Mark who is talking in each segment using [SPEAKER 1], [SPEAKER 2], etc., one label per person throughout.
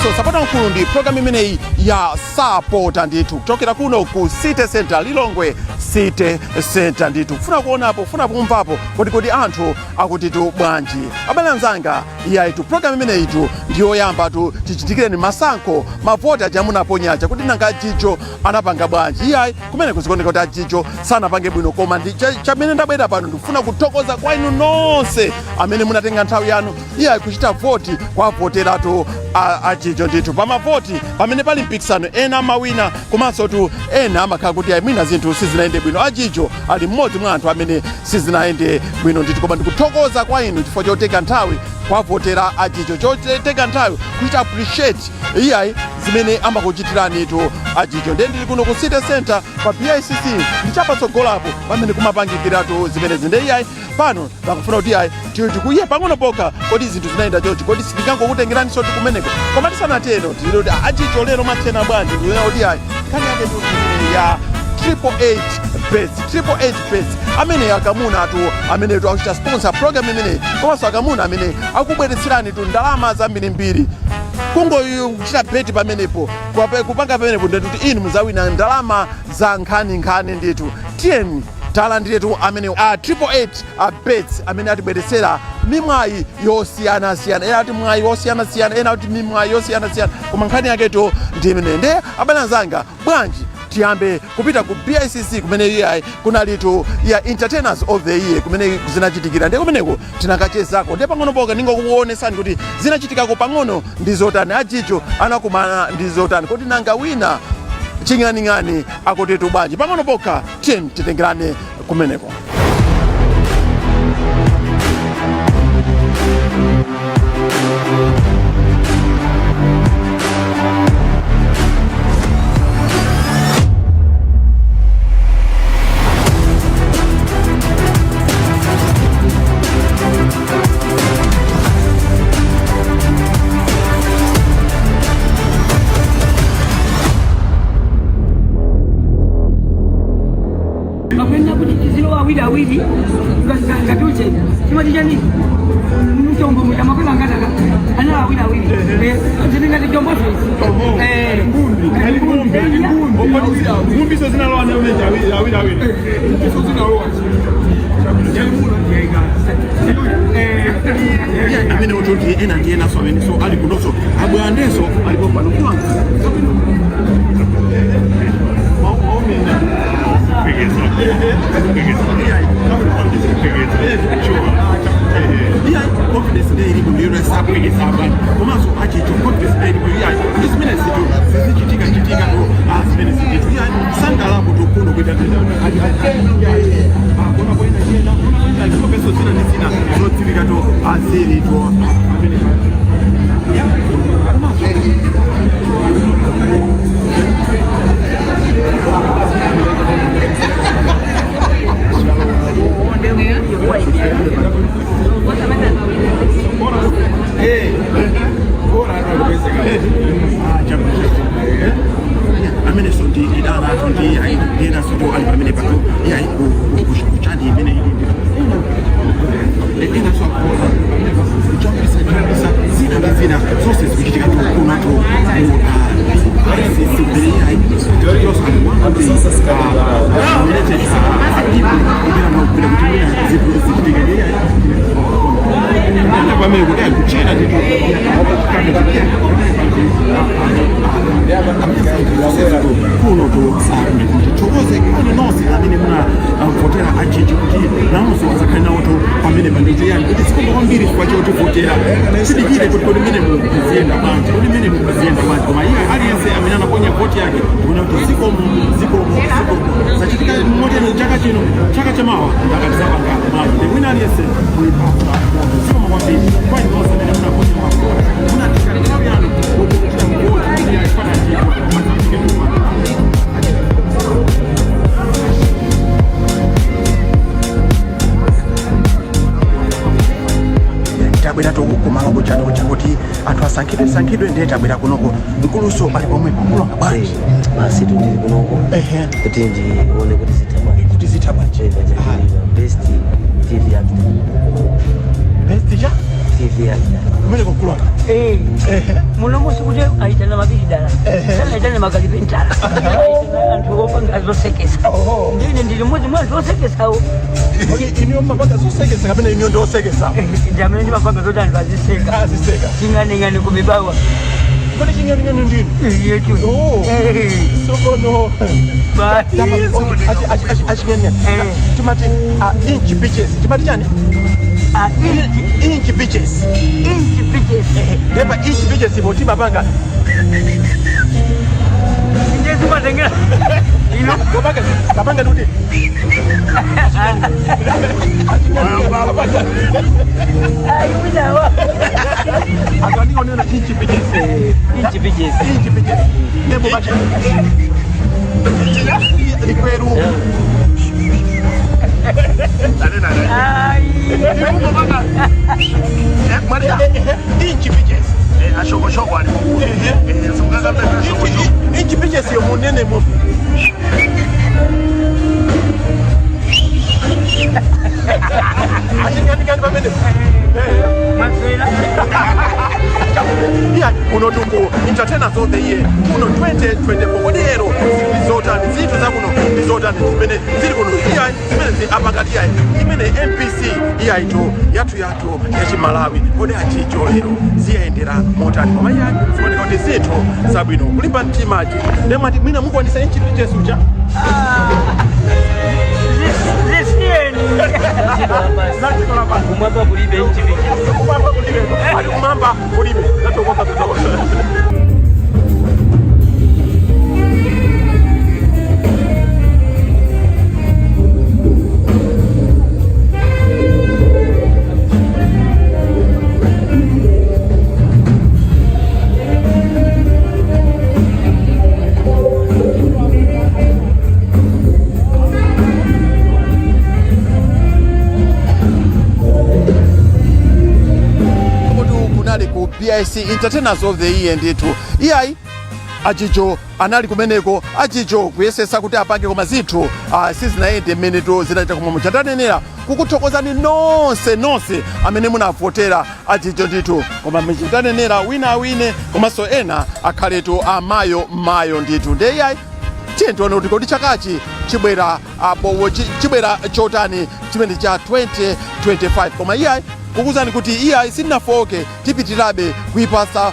[SPEAKER 1] Komanso sapota mkulu ndi program imeneyi ya Sapota ndithu, kuchokera kuno ku City Center, Lilongwe City Center ndithu, kufuna kuonapo, kufuna kumvapo kodi anthu akutitu bwanji. Abale anzanga, iyayitu program imeneyitu ndiyoyamba tu tichitikireni masankho, mavoti aja munaponyaja, kuti nanga Jijo anapanga bwanji? Iyayi, kumene kuzikuoneka kuti ajijo sanapange bwino, koma ndi chamene ndabwera pano, ndikufuna kuthokoza kwa inu nonse amene munatenga nthawi yanu, iyayi, kuchita voti, kwavoteratu ajijo ndithu. Pamavoti pamene pali mpikisano, ena amawina, komanso tu ena amakhala kuti ayi, mwina zinthu sizinayende bwino. Ajijo ali mmodzi mwa anthu amene sizinayende bwino ndithu, koma ndikuthokoza kwa inu chifukwa chotenga nthawi kwavotera ajijo, chotenga nthawi kuchita appreciate, iyayi, zimene amakuchitiranitu ajijo. Ndiye ndili kuno ku City Center pa BICC, ndichapatsogolapo pamene kumapangikiratu zimenezi. Ndiye iyayi, pano takufuna kuti iyayi, tikuiye pang'ono pokha, kodi zinthu zinayenda chonchi? Kodi sitingangokutengerani soti kumeneko? Koma tisanatero, tili kuti ajijo lero machena bwanji? Ndikuona kuti iyayi, nkhani yake ndi ya 888 Bets, 888 Bets, amene akamuna atu amene tu akuchita sponsor program imeneyi, komanso akamuna amene akubweretserani tu ndalama zambirimbiri. Kungochita beti pamenepo, kupanga pamenepo, ndikuti inu muzawina ndalama za nkhaninkhani ndithu. Tiyeni talandiretu amene a 888 a Bets amene atibweretsera mimwayi yosiyanasiyana. Ena ati mwayi wosiyanasiyana, ena ati mimwayi yosiyanasiyana, koma nkhani yaketo ndi imene. Nde abale anzanga, bwanji tiyambe kupita ku BICC kumene iyayi kunalitu ya Entertainers of the Year, kumene zinachitikira? Ndiye kumeneko tinakachezako, ndiye pang'ono poka ningokuonesani kuti zinachitikako pang'ono ndi zotani, ajijo anakumana ndi zotani, kuti nanga wina ching'aning'ani akutitu bwanji. Pang'ono pokha tiyeni titengerane kumeneko.
[SPEAKER 2] Makwenda kuti tizilo awiri awiri ngatuche chimati chani mchombo muja makwenda ngataka ana awiri awiri zilingati chombo.
[SPEAKER 3] Ngumbi so zinalowa nayo awiri awiri awiri. So zinalowa.
[SPEAKER 1] Amene kuti ena ndi enaso amene so ali kunonso, abwandeso alipo pano kuwanga.
[SPEAKER 3] Pegeza. Pegeza. Pegeza.
[SPEAKER 1] Iya, confidence ndiye ilipo, ndiyo sapwekesa abantu, komanso achicho confidence ndiye ilipo. Iya, ndi zimene zitu zizichitika chitika tu, zimene zichitu. Iya, sangalapo tukuno kuita kuona kwa ina chena peso zina ndi zina zodziwika to azili to amene. Komanso amene so ndi idana tu, ndi ndiyena so tu ali pamene patu, iya, kuchani imene ili ena so kuchambisa chambisa zina ndi zina zonse zikuchitika tu kuno tu mu ICC kumene, iyayi, also ali one of the nominated people kupita kupita kuti mwina zinthu zichitike. Iyayi, pamene kuti kuchena ndithu. Kuno tu tithokoze kwanu nonse amene munavotera achichi kuti nawonso azakhale nawo tu pamene panditi yani kuti zikomo kwambiri chifukwa chotivotera. Tidikire kuti kodi mmene muziyenda bwanji, kodi mmene muziyenda bwanji. Koma iye aliyense amene anaponya voti yake, ndikuona kuti zikomo, zikomo, zikomo. Zachitika motero chaka chino, chaka chamawa ndakatizapanga mwayi ndi wina aliyense muipasa. Zikomo kwambiri kwa inu nonse amene munaponya mavoti, munatenga nthawi yanu kuchita voti kuti ayifana chiko azafike. Tabwera kumalo kuchano chakuti anthu asankhidwe sankhidwe, ndiye tabwera kunoko, mkuluso ali pomwepo. Mulonga bwanji?
[SPEAKER 4] Basi, tundili kunoko kuti ndione kuti zitha bwanji.
[SPEAKER 1] Kuti zitha bwanji.
[SPEAKER 4] Best TV actor.
[SPEAKER 1] Best cha
[SPEAKER 4] TV actor.
[SPEAKER 1] Kumene kukulota.
[SPEAKER 2] Eh. Muno sikuti aitana mabilidala, aitana makalipentala, aitana anthu opanga zosekesa.
[SPEAKER 1] Oho.
[SPEAKER 2] Ndine ndili mmodzi mwa anthu osekesawo.
[SPEAKER 1] Iniyo mapanga zosekesa kapena iniyo ndiosekesa?
[SPEAKER 2] Ndi amene ndimapanga zoti anthu aziseka.
[SPEAKER 1] Aziseka.
[SPEAKER 2] Ching'aning'ani kumibawa.
[SPEAKER 1] Kodi ching'aning'ani ndinu?
[SPEAKER 2] Yetu.
[SPEAKER 1] Oh. Sokono.
[SPEAKER 2] Basi.
[SPEAKER 1] Aching'aning'ani. Timati inchi bitches. Timati chani?
[SPEAKER 2] Ah, inchi.
[SPEAKER 1] Inchi bitches.
[SPEAKER 2] Inchi bitches.
[SPEAKER 1] Ndipo inchi bitches ipo timapanga.
[SPEAKER 2] Ndiye ino.
[SPEAKER 1] Kapanga kapanga kuti.
[SPEAKER 2] Ayi winawa.
[SPEAKER 1] Akandionena inchi bitches.
[SPEAKER 2] Inchi bitches.
[SPEAKER 1] Inchi bitches. Ndipo bacha. Likweru.
[SPEAKER 2] Ayi.
[SPEAKER 1] Inchi bitches.
[SPEAKER 5] Ashokoshoko ali
[SPEAKER 1] Inchi bitches yo munene mu. Aching'aning'ani pamene.
[SPEAKER 2] Maswera.
[SPEAKER 1] Iya, kuno tuku Entertainers of the Year kuno 2024. Kodi lero zotani, zinthu zakuno ndi zotani zimene zili kuno? Iya, zimene zi apakati, iyayi, imene MBC iyayitu yathu yathu yachimalawi. Kodi achicho lero ziyayendera motani? Koma iyayi, zikuoneka kuti zinthu zabwino, kulimba mtimachi. Ndemati mwina mukwanisa inchi bitches uja.
[SPEAKER 2] Zisiyeni.
[SPEAKER 1] Zadziko lapansi.
[SPEAKER 2] Kumwamba kulibe inchi bitches.
[SPEAKER 1] Kumwamba kulibe, ali kumwamba kulibe. Tatokoza, tatokoza. Kuti kunali ku BIC Entertainers of the Year ndithu. Iyayi, achicho anali kumeneko, achicho kuyesesa kuti apange, koma zinthu sizinayende mmenetu zinachita. Koma muchatanenera kukuthokozani nonse nonse amene munavotera achicho ndithu. Koma muchitanenera wina awine, komanso ena akhaletu amayo mayo ndithu. Ndiye iyayi, tiye tione kuti kodi chakachi chibwera apo chibwera chotani, chimene cha 2025. Koma iyayi, kukuzani kuti iyayi, sindinafoke, tipitirabe kuipasa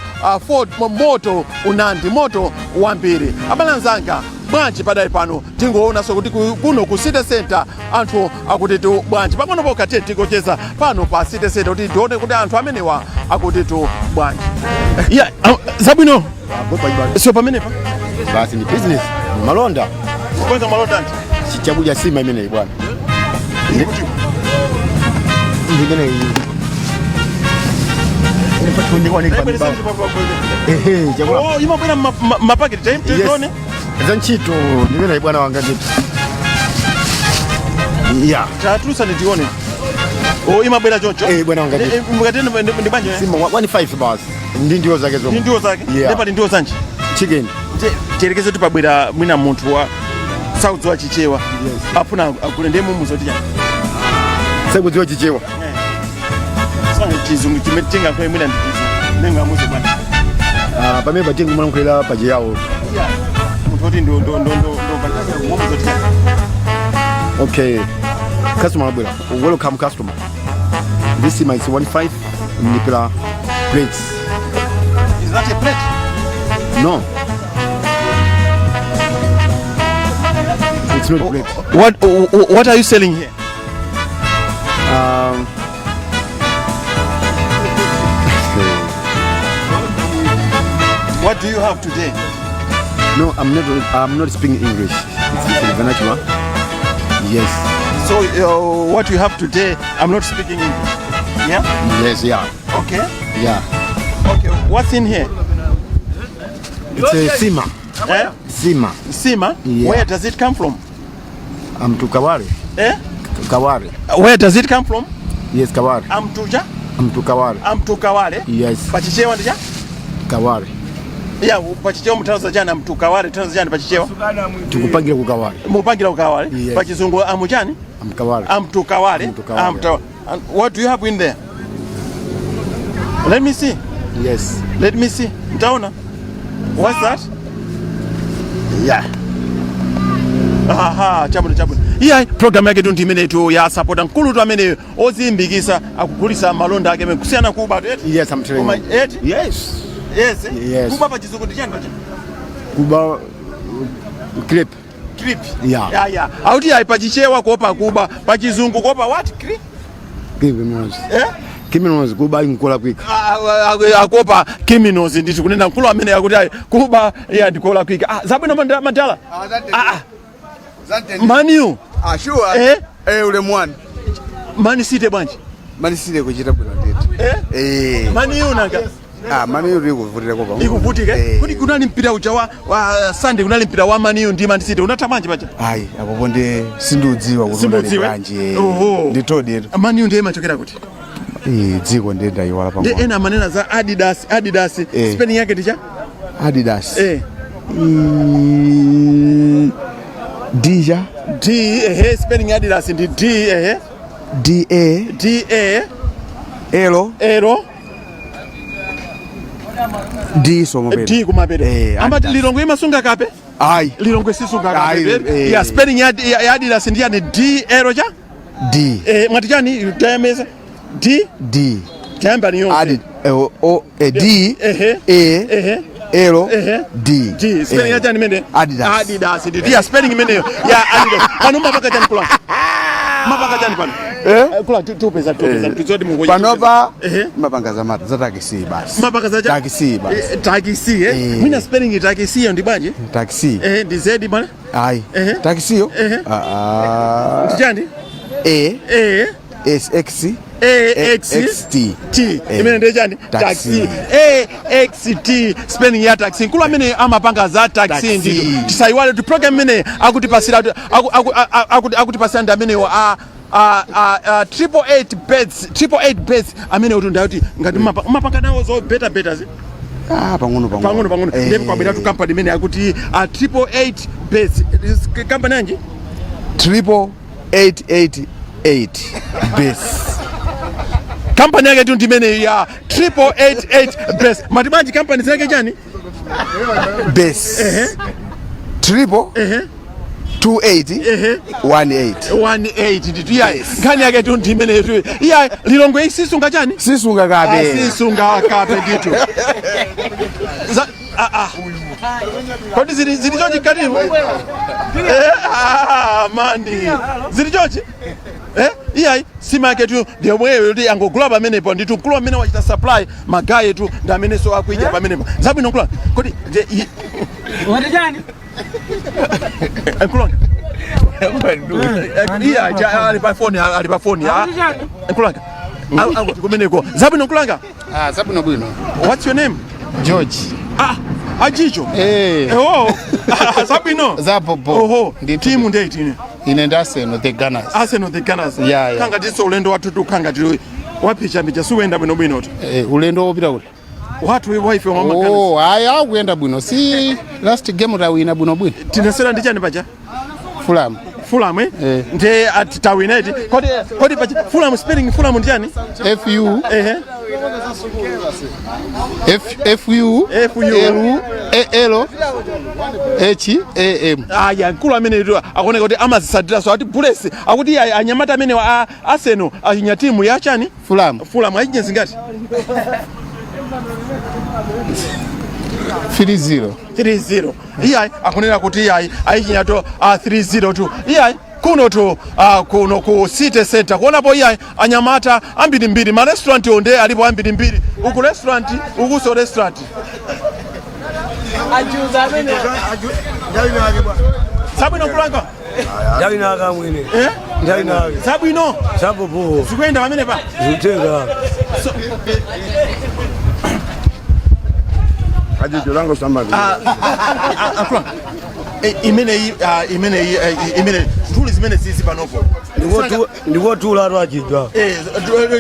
[SPEAKER 1] moto unandi moto wambiri. Abale anzanga, bwanji padali pano tingoonanso kuti kuno ku city center anthu akutitu bwanji? Pang'ono pokha tiye tingocheza pano pa city center kuti tione kuti anthu amenewa akutitu bwanji. Iya, zabwino. So pamenepa?
[SPEAKER 6] Basi, ni business, malonda.
[SPEAKER 1] Kwanza malonda nti?
[SPEAKER 6] Chakudya, sima imeneyi bwana, imeneyi. Ehe, chakula.
[SPEAKER 1] Oh, imabwera mapaketi.
[SPEAKER 6] Yes.
[SPEAKER 1] Tione.
[SPEAKER 6] Za ntchito ndimeneyi bwana wanga ndithu ya.
[SPEAKER 1] Tatulusa tione. Oh, imabwera choncho?
[SPEAKER 6] Eh, bwana wanga ndithu.
[SPEAKER 1] Mukati ndi bwanji?
[SPEAKER 6] Sima 15 basi, ndi ndiwo zake
[SPEAKER 1] Ndi
[SPEAKER 6] zomwe.
[SPEAKER 1] ndiwo zake?
[SPEAKER 6] Yeah.
[SPEAKER 1] Ndepati ndiwo zanji?
[SPEAKER 6] Chicken.
[SPEAKER 1] Tiyerekeze kuti pabwera mwina munthu wa saudziwa Chichewa.
[SPEAKER 6] Yes.
[SPEAKER 1] Afuna agule, ndiye mumuza kuti chani?
[SPEAKER 6] Sekudziwa Chichewa?
[SPEAKER 1] Sanga chizungu chimene tingakhale mwina ndi chizungu nengamuze bwana.
[SPEAKER 6] Ah, pamene patingi mulankhulira pachiyawo.
[SPEAKER 1] Munthu oti ndo ndo ndo ndo ndo mumuza kuti chani?
[SPEAKER 6] Okay, customer abwera, welcome customer, this sima is 15 nipira plates.
[SPEAKER 1] Is that a plate?
[SPEAKER 6] No, it's not plate.
[SPEAKER 1] What are you selling here? What do you have today?
[SPEAKER 6] No, I'm not speaking English. It's vernacular. Yes.
[SPEAKER 1] So what you have today, I'm not speaking English. Yeah?
[SPEAKER 6] Yes, yeah.
[SPEAKER 1] Okay.
[SPEAKER 6] Yeah.
[SPEAKER 1] Okay. What's in here?
[SPEAKER 6] It's a sima.
[SPEAKER 1] Eh?
[SPEAKER 6] Sima.
[SPEAKER 1] Sima?
[SPEAKER 6] Yeah.
[SPEAKER 1] Where does it come from?
[SPEAKER 6] I'm to Kaware.
[SPEAKER 1] Eh?
[SPEAKER 6] Kaware.
[SPEAKER 1] Where does it come from?
[SPEAKER 6] Yes, Kaware.
[SPEAKER 1] I'm tuja?
[SPEAKER 6] I'm to Kaware.
[SPEAKER 1] I'm to Kawale.
[SPEAKER 6] Yes.
[SPEAKER 1] Pachichewa ndija?
[SPEAKER 6] Kaware.
[SPEAKER 1] Yeah, pachichewa mutanthauza chani? I'm to Kawale tanthauza chani pachichewa?
[SPEAKER 6] Tikupangira ku Kaware.
[SPEAKER 1] Mupangira ku Kawale.
[SPEAKER 6] Yes.
[SPEAKER 1] Pachizungu amuchani?
[SPEAKER 6] I'm Kaware.
[SPEAKER 1] I'm to Kawale.
[SPEAKER 6] I'm to Kawale.
[SPEAKER 1] I'm to. And what do you have in there? Let me see.
[SPEAKER 6] Yes.
[SPEAKER 1] Let me see. Ntaona. What's that?
[SPEAKER 6] Yeah.
[SPEAKER 1] Aha, chabwino, chabwino. Iyayi, program yake tu ndi imenetu ya Sapota. Mkulutu amene oziyimbikisa akugulisa malonda ake amene kusiyana kuba tu, eti?
[SPEAKER 6] Yes, I'm telling
[SPEAKER 1] Koma,
[SPEAKER 6] you.
[SPEAKER 1] eti?
[SPEAKER 6] Yes.
[SPEAKER 1] Yes.
[SPEAKER 6] Yes.
[SPEAKER 1] Kuba pa Chizungu ndi chani pacha?
[SPEAKER 6] Kuba clip.
[SPEAKER 1] Clip.
[SPEAKER 6] Yeah.
[SPEAKER 1] Yeah. Auti ayi, pachichewa kuopa kuba, pachizungu kuopa what? Clip.
[SPEAKER 6] Criminals.
[SPEAKER 1] Eh?
[SPEAKER 6] Criminals, kuba inkola kwika.
[SPEAKER 1] Akuopa criminals ndithu, kunena mkulu amene akuti ayi, kuba iya ndikola kwika. Ah, zabwino, madala. Ah, ah. Man U.
[SPEAKER 5] Ah, sure.
[SPEAKER 1] Eh?
[SPEAKER 5] Eh, ule mwana.
[SPEAKER 1] Man City bwanji?
[SPEAKER 5] Man City kuchita bwino ndithu.
[SPEAKER 1] Eh?
[SPEAKER 5] Eh.
[SPEAKER 1] Man U nanga?
[SPEAKER 5] Ah, Man U ikuvutika kwa.
[SPEAKER 1] Ikuvutika.
[SPEAKER 5] Eh.
[SPEAKER 1] Kuti kunali mpira uja wa Sunday, kunali mpira wa Man U ndi Man City, unatha bwanji paja?
[SPEAKER 5] Ayi, apopo ndi sindiudziwa kuti unali
[SPEAKER 1] Sindiudziwe?
[SPEAKER 5] bwanji. Eh.
[SPEAKER 1] Oho.
[SPEAKER 5] Ndithudi tu.
[SPEAKER 1] Man U ndiye imachokera kuti?
[SPEAKER 5] Eh, dziko ndiye ndayiwala
[SPEAKER 1] Ndi
[SPEAKER 5] pang'ono.
[SPEAKER 1] ena amanena za Adidas, Adidas.
[SPEAKER 5] Eh.
[SPEAKER 1] Spelling yake ndicha?
[SPEAKER 5] Adidas.
[SPEAKER 1] Eh.
[SPEAKER 5] Dija.
[SPEAKER 1] D, ehe, spelling Adidas ndi D, ehe.
[SPEAKER 5] D A
[SPEAKER 1] D A
[SPEAKER 5] L
[SPEAKER 1] L
[SPEAKER 5] D somo.
[SPEAKER 1] D kumapeto.
[SPEAKER 5] Eh,
[SPEAKER 1] Amati
[SPEAKER 5] Adidas.
[SPEAKER 1] Lilongwe imasunga kape?
[SPEAKER 5] Ayi.
[SPEAKER 1] Lilongwe sisunga kape.
[SPEAKER 5] Ayi,
[SPEAKER 1] Eh.
[SPEAKER 5] eh.
[SPEAKER 1] Ya spelling ya Adidas ndi yani D L cha?
[SPEAKER 5] D.
[SPEAKER 1] Eh, mwati chani? Tayameza. D
[SPEAKER 5] D.
[SPEAKER 1] Tayamba ni yonse.
[SPEAKER 5] Adi O O E D
[SPEAKER 1] Ehe.
[SPEAKER 5] A
[SPEAKER 1] Ehe.
[SPEAKER 5] L
[SPEAKER 1] Ehe.
[SPEAKER 5] D.
[SPEAKER 1] D spelling
[SPEAKER 5] Eh.
[SPEAKER 1] ya chani imene?
[SPEAKER 5] Adidas.
[SPEAKER 1] Adidas ndi ya spelling imeneyo ya Adidas. Pano mapaka chani kula? Mapaka chani pano?
[SPEAKER 5] Eh?
[SPEAKER 1] Kula tupeza tupeza tuzoti mungoja.
[SPEAKER 5] Panopa
[SPEAKER 1] Ehe.
[SPEAKER 5] mapanga za za taxi basi.
[SPEAKER 1] Mapaka za cha?
[SPEAKER 5] Taxi basi.
[SPEAKER 1] Eh, taxi, eh.
[SPEAKER 5] Eh.
[SPEAKER 1] Mwina spelling taxi yo ndi bwanji?
[SPEAKER 5] Taxi.
[SPEAKER 1] Eh, ndi Z bwana?
[SPEAKER 5] Ayi.
[SPEAKER 1] Ehe.
[SPEAKER 5] Taxi yo.
[SPEAKER 1] Ehe.
[SPEAKER 5] Ah ah.
[SPEAKER 1] Ndi chani?
[SPEAKER 5] A
[SPEAKER 1] A
[SPEAKER 5] S X
[SPEAKER 1] A X
[SPEAKER 5] X T.
[SPEAKER 1] T.
[SPEAKER 5] Eh.
[SPEAKER 1] Imene ndiye chani?
[SPEAKER 5] Taxi.
[SPEAKER 1] Taxi. A X T, spelling ya taxi. Nkulu amene amapanga za taxi.
[SPEAKER 5] Taxi.
[SPEAKER 1] Ndito tisayiwale kuti program imene akutipasira akutipasira ndi amenewo a 888 bets, 888 bets amene kuti ndayoti ngati mumapanga nawo zo beta beta zi.
[SPEAKER 5] Ah, pang'ono pang'ono.
[SPEAKER 1] Pang'ono pang'ono.
[SPEAKER 5] Eh.
[SPEAKER 1] Ndipo kwabweratu kampani imene akuti 888 bets. Kampani yanji?
[SPEAKER 5] 888 8 base.
[SPEAKER 1] Kampani yake tu ndi imene ya 888 base. Mati bwanji, kampani zake chani?
[SPEAKER 5] Base. Triple
[SPEAKER 1] Ehe.
[SPEAKER 5] 28
[SPEAKER 1] Ehe.
[SPEAKER 5] 18.
[SPEAKER 1] 18 nditu. Iyayi, nkhani yake tu ndi imene tu. Iyayi, Lilongwe isisunga chani?
[SPEAKER 5] Sisunga kape.
[SPEAKER 1] Asisunga kape ndithu. Ah, ah. Kodi zili chonchi mkatimu? Eh, ah, mandi zili chonchi, eh? Iyayi, sima yake tu ndiyomweyo kuti angogula pamenepo ndithu. Mkulu amene wachita supply magaye tu ndi amenenso akuidya pamenepo. Zabwino, mkulu. Kodi
[SPEAKER 2] Wati chani?
[SPEAKER 1] Mkulu, iya, ali pa foni, ali pa foni.
[SPEAKER 2] Wati chani?
[SPEAKER 1] Mkulanga kumeneko, zabwino, mkulanga.
[SPEAKER 7] Ah, zabwino bwino.
[SPEAKER 1] What's your name?
[SPEAKER 7] George.
[SPEAKER 1] Ah, ajicho.
[SPEAKER 7] Eh.
[SPEAKER 1] Ewo, zabwino.
[SPEAKER 7] Zapopo.
[SPEAKER 1] Oho.
[SPEAKER 7] Ndithu.
[SPEAKER 1] Timu ndeyitine?
[SPEAKER 7] Ine ndi Arsenal, the Gunners.
[SPEAKER 1] Arsenal, the Gunners.
[SPEAKER 7] Yeah.
[SPEAKER 1] Kanga tiso ulendo wathu tukhanga tili wapicha siuyenda bwinobwino tu.
[SPEAKER 7] Eh, ulendo wopita kuti?
[SPEAKER 1] Wathu waife wa Gunners.
[SPEAKER 7] Oh, aya, akuyenda bwino. Si last game tawina bwino bwino.
[SPEAKER 1] Tinasera ndi chani paja?
[SPEAKER 7] Fulham.
[SPEAKER 1] Fulham, eh?
[SPEAKER 7] Eh.
[SPEAKER 1] Nde ati tawina eti? Kodi paja Fulham, spelling Fulham ndi chani?
[SPEAKER 7] F U
[SPEAKER 1] Ehe.
[SPEAKER 7] F F U
[SPEAKER 1] F U.
[SPEAKER 7] L A L H A M.
[SPEAKER 1] Aya, mkulu amene tu akuoneka kuti amazisatira, so ati Bullets akuti ayi, anyamata amene a Arsenal achinya timu ya chani?
[SPEAKER 7] Fulham.
[SPEAKER 1] Fulham achinya zingati?
[SPEAKER 7] 3-0.
[SPEAKER 1] 3-0. Iyayi, akunena kuti iyayi, ayichinya to 3-0 tu. Iyayi, kuno tu kuno ku city center kuonapo, iyayi, anyamata ambirimbiri, ma restaurant onde alipo ambirimbiri. Uku restaurant, ukuso restaurant.
[SPEAKER 2] Ajuza amene.
[SPEAKER 1] Zabwino, kulanga.
[SPEAKER 4] Ndawinaka mwene.
[SPEAKER 1] Eh?
[SPEAKER 4] Ndawinaka.
[SPEAKER 1] Zabwino.
[SPEAKER 4] Zapopo.
[SPEAKER 1] Zikuyenda pamene pa?
[SPEAKER 4] Zikutenga.
[SPEAKER 6] Ajicho lango samba.
[SPEAKER 1] Akulanga, imeneyi imeneyi imene nthuli zimene zizi panopo?
[SPEAKER 4] Ndikotula atu achidwa.
[SPEAKER 1] Eh,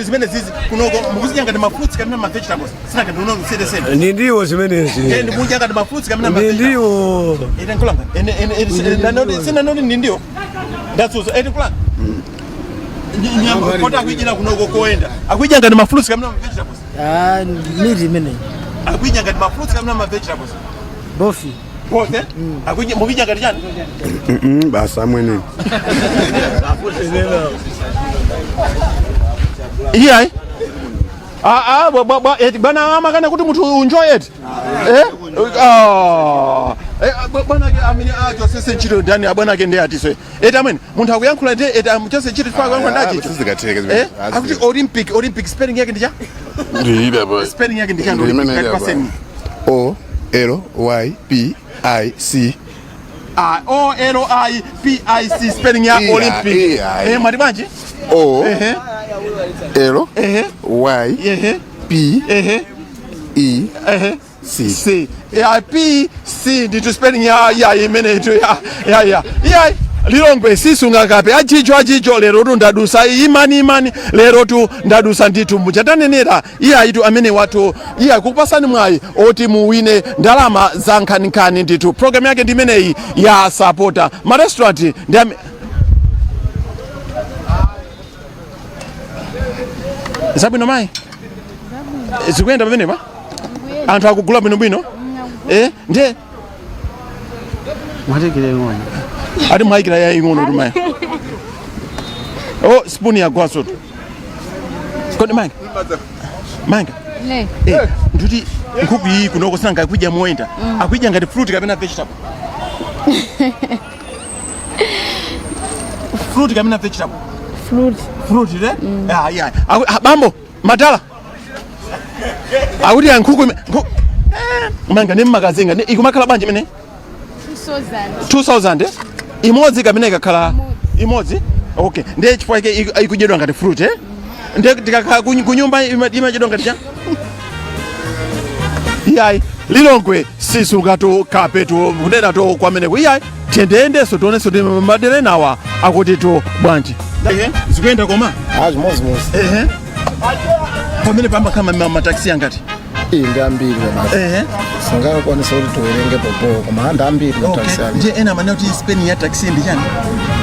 [SPEAKER 1] zimene zizi kunoko mukuzidya ngati ma fruits kapena ma vegetables? Sinanga ndinono city center.
[SPEAKER 4] Ndi ndiwo zimenezi.
[SPEAKER 1] Eh, ndikudya ngati ma fruits kapena ma
[SPEAKER 4] Ndi
[SPEAKER 1] vegetables?
[SPEAKER 4] ndiwo.
[SPEAKER 1] Ine nkulanga ene ene ndanoti sinanoti ndi ndiwo ndatsutsa ene kulanga. Nyama kota akuidyera kunoko koenda, akuidya ngati ma fruits kapena ma vegetables?
[SPEAKER 8] Ah, meat imeneyi.
[SPEAKER 1] Akuidya ngati ma fruits kapena ma vegetables?
[SPEAKER 8] Both.
[SPEAKER 1] Both, eh? Akuidya, mukuidya ngati chani?
[SPEAKER 6] Basi amwene.
[SPEAKER 1] Iyayi. Ah, ah, eti bwana amakana kuti munthu unjoye eti. Eh? Ah. Eh, bwana ake amene achosese ntchito ndani abwana ake ndi atiso. Eti amene munthu akuyankhula ndi eti amuchose ntchito chifukwa akuyankhula ndi achicho.
[SPEAKER 9] Sizikatheka zimene.
[SPEAKER 1] Eh? Akuti Olympic, Olympic spelling yake ndi cha?
[SPEAKER 9] Ndiyida pa.
[SPEAKER 1] Spelling yake ndi chani?
[SPEAKER 9] Ndi imene
[SPEAKER 1] Olympic
[SPEAKER 9] ili apa.
[SPEAKER 1] paseni.
[SPEAKER 9] O L Y P I C.
[SPEAKER 1] Ah, O L I P I C spelling ya
[SPEAKER 9] Iya,
[SPEAKER 1] Olympic.
[SPEAKER 9] iya,
[SPEAKER 1] Eh, mwati bwanji?
[SPEAKER 9] O
[SPEAKER 1] Ehe.
[SPEAKER 9] L
[SPEAKER 1] Ehe.
[SPEAKER 9] Y
[SPEAKER 1] Ehe.
[SPEAKER 9] P
[SPEAKER 1] Ehe.
[SPEAKER 9] E
[SPEAKER 1] Ehe.
[SPEAKER 9] C.
[SPEAKER 1] C. Ya P C ndithu spelling ya imeneyo ya. Ya Lilongwe sisunga kape achicho achicho lero tu ndadusa imani imani lero tu ndadusa ndithu muchatanenera iye ayitu amene watu iye akupasani mwayi oti muwine ndalama za nkhaninkhani ndithu. Program yake ndi imeneyi ya sapota ma restaurant ndi zabwino mayi zikuyenda pamenepa anthu akugula bwinobwino eh ndiye
[SPEAKER 8] Mwatekere ng'ono.
[SPEAKER 1] ati mwayikira yaying'ono tu mayi oh spoon yagwaso tu kodi manga manga
[SPEAKER 10] Ne.
[SPEAKER 1] eh nduti nkhuku iyi kunoko sinanga akuidya moyenda akuidya ngati fruit kapena vegetable fruit kapena vegetable
[SPEAKER 10] Fruit.
[SPEAKER 1] Fruit ne? Ah, yeah. Ah, bambo madala akuti ya nkhuku manga ne mmakazinga ne ikumakhala bwanji imene
[SPEAKER 10] 2000.
[SPEAKER 1] 2000 eh? Imodzi kapena ikakhala imodzi okay ndiye chifukwa chake ikudyedwa ngati fruit eh? Ndiye tikakhala kunyumba imadyedwa ngati cha iyayi Lilongwe sisungatu kapetu kunena to kwameneko iyayi tiyendeyendenso tionenso ti madera enawa akuti to bwanji. Ehe, zikuyenda koma
[SPEAKER 7] Ah, chimodzimodzi.
[SPEAKER 1] Ehe. Pamene pamakhala mataxi angati?
[SPEAKER 7] Iyi ndi ambiri basi.
[SPEAKER 1] Ehe.
[SPEAKER 7] Singakwanisa kuti tiwerenge popo koma ndi ambiri mataxi ali.
[SPEAKER 1] Ndiye ena amanena kuti spelling ya taxi ndi chani?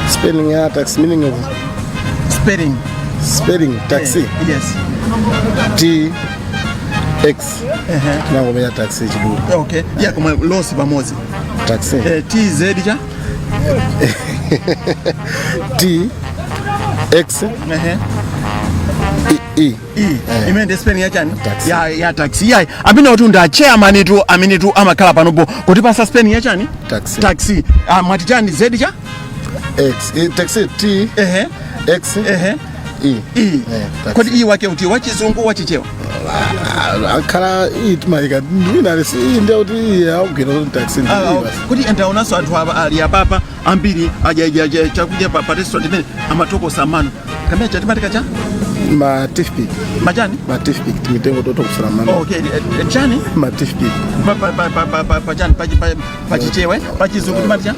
[SPEAKER 7] Spelling ya taxi, meaning of
[SPEAKER 1] spelling.
[SPEAKER 7] Spelling taxi.
[SPEAKER 1] Yes.
[SPEAKER 7] T X. Tinangomenya taxi chidulu.
[SPEAKER 1] Okay. Yeah, koma lonse pamodzi.
[SPEAKER 7] Taxi.
[SPEAKER 1] T Z cha?
[SPEAKER 7] T X.
[SPEAKER 1] Ehe.
[SPEAKER 7] E E.
[SPEAKER 1] E. Imene ndi spelling ya chani?
[SPEAKER 7] Taxi.
[SPEAKER 1] Ya taxi. Yayi. Amene kuti ndi chairman tu amene tu amakhala panopo kuti pasa spelling ya chani?
[SPEAKER 7] Taxi.
[SPEAKER 1] Taxi. Ah, mwati chani Z cha?
[SPEAKER 7] X. E, taxi T.
[SPEAKER 1] Ehe.
[SPEAKER 7] X.
[SPEAKER 1] Ehe.
[SPEAKER 7] E.
[SPEAKER 1] E.
[SPEAKER 7] Taxi.
[SPEAKER 1] Kodi E wake uti wachizungu wachichewa?
[SPEAKER 7] Akhala E timayika ndina lesi E ndiye kuti E akugwira kuti taxi ndi E basi.
[SPEAKER 1] Kuti ndaonanso anthu apa ali apapa ambiri adya chakudya pa restaurant imene amatokosa mano. Kamene chatimatika cha?
[SPEAKER 7] Ma toothpick.
[SPEAKER 1] Machani?
[SPEAKER 7] Ma toothpick timitengo totokusera mano.
[SPEAKER 1] Okay, chani?
[SPEAKER 7] Ma toothpick.
[SPEAKER 1] Pa chani pa chichewa pa chizungu timati cha?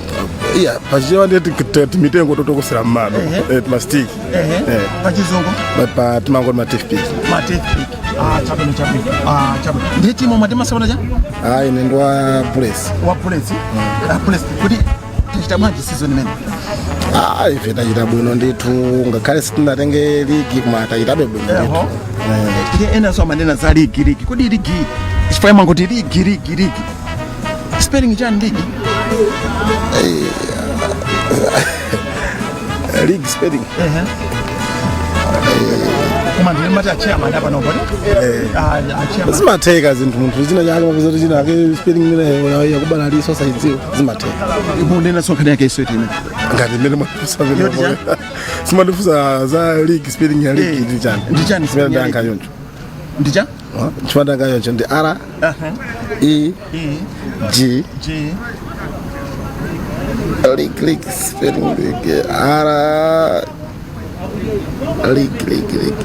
[SPEAKER 7] Yeah, pa chichewa ndiye timitengo totokusera mano. Ma stick.
[SPEAKER 1] Pa chizungu?
[SPEAKER 7] Pa timangoti ma toothpick.
[SPEAKER 1] Ma toothpick. Ah, chabwino chabwino. Ah, chabwino. Ndiye timu mwati masabona cha?
[SPEAKER 7] Ah, ine ndi wa Bullets.
[SPEAKER 1] Wa Bullets? Ah, Bullets. Kuti tachita bwanji season imene?
[SPEAKER 7] Ah, ife tachita bwino ndithu ngakhale sitinatenge ligi koma tachitabe bwino ndithu.
[SPEAKER 1] Ndiye enanso amanena za ligi ligi. Kodi ligi chifukwa mangoti ligi ligi ligi. Spelling chani ligi?
[SPEAKER 7] League spelling.
[SPEAKER 1] Koma ndiye mati a chairman apa nopo. Ah, a chairman.
[SPEAKER 7] Zimatheka zinthu munthu china chake mapeza kuti china ake spelling imene yakubala liso sayidziwa zimatheka.
[SPEAKER 1] Munena sonkhani yake iso ine.
[SPEAKER 7] Ngati imene mwandifunsa
[SPEAKER 1] Yoti
[SPEAKER 7] pamene. Simandifunsa za league spelling ya league ndi chani.
[SPEAKER 1] Ndi chani
[SPEAKER 7] Chimene
[SPEAKER 1] spelling ya
[SPEAKER 7] ndayankha
[SPEAKER 1] league?
[SPEAKER 7] choncho.
[SPEAKER 1] Ndi cha?
[SPEAKER 7] Chimene ndayankha choncho ndi R E G
[SPEAKER 1] G
[SPEAKER 7] league league spelling league R league league league.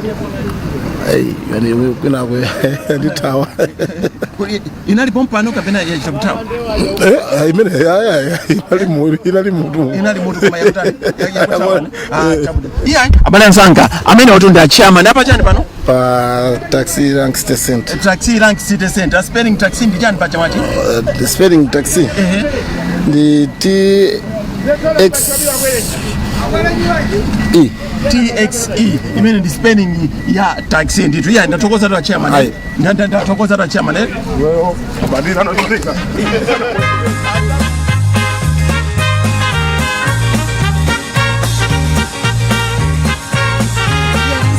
[SPEAKER 7] Hey, yani kwinako ndithawa.
[SPEAKER 1] Kodi inali pompano kapena yachita kuthawa?
[SPEAKER 7] Imene inali mutu.
[SPEAKER 1] Inali mutu koma yakutani? Yakuthawa. Ah, chabwino. Iya, abale ansanga amene watu ndi a chairman apa chani pano?
[SPEAKER 7] Pa taxi rank city center.
[SPEAKER 1] Taxi rank city center. Spelling taxi ndi chani pacha mwati?
[SPEAKER 7] The spelling taxi ndi T X
[SPEAKER 6] E.
[SPEAKER 1] TXE imene ndi spelling ya taxi ndithu. Iya, ndathokoza ta chairman.
[SPEAKER 6] Ayi.
[SPEAKER 1] Ndathokoza ta chairman, eh.
[SPEAKER 3] Badira no.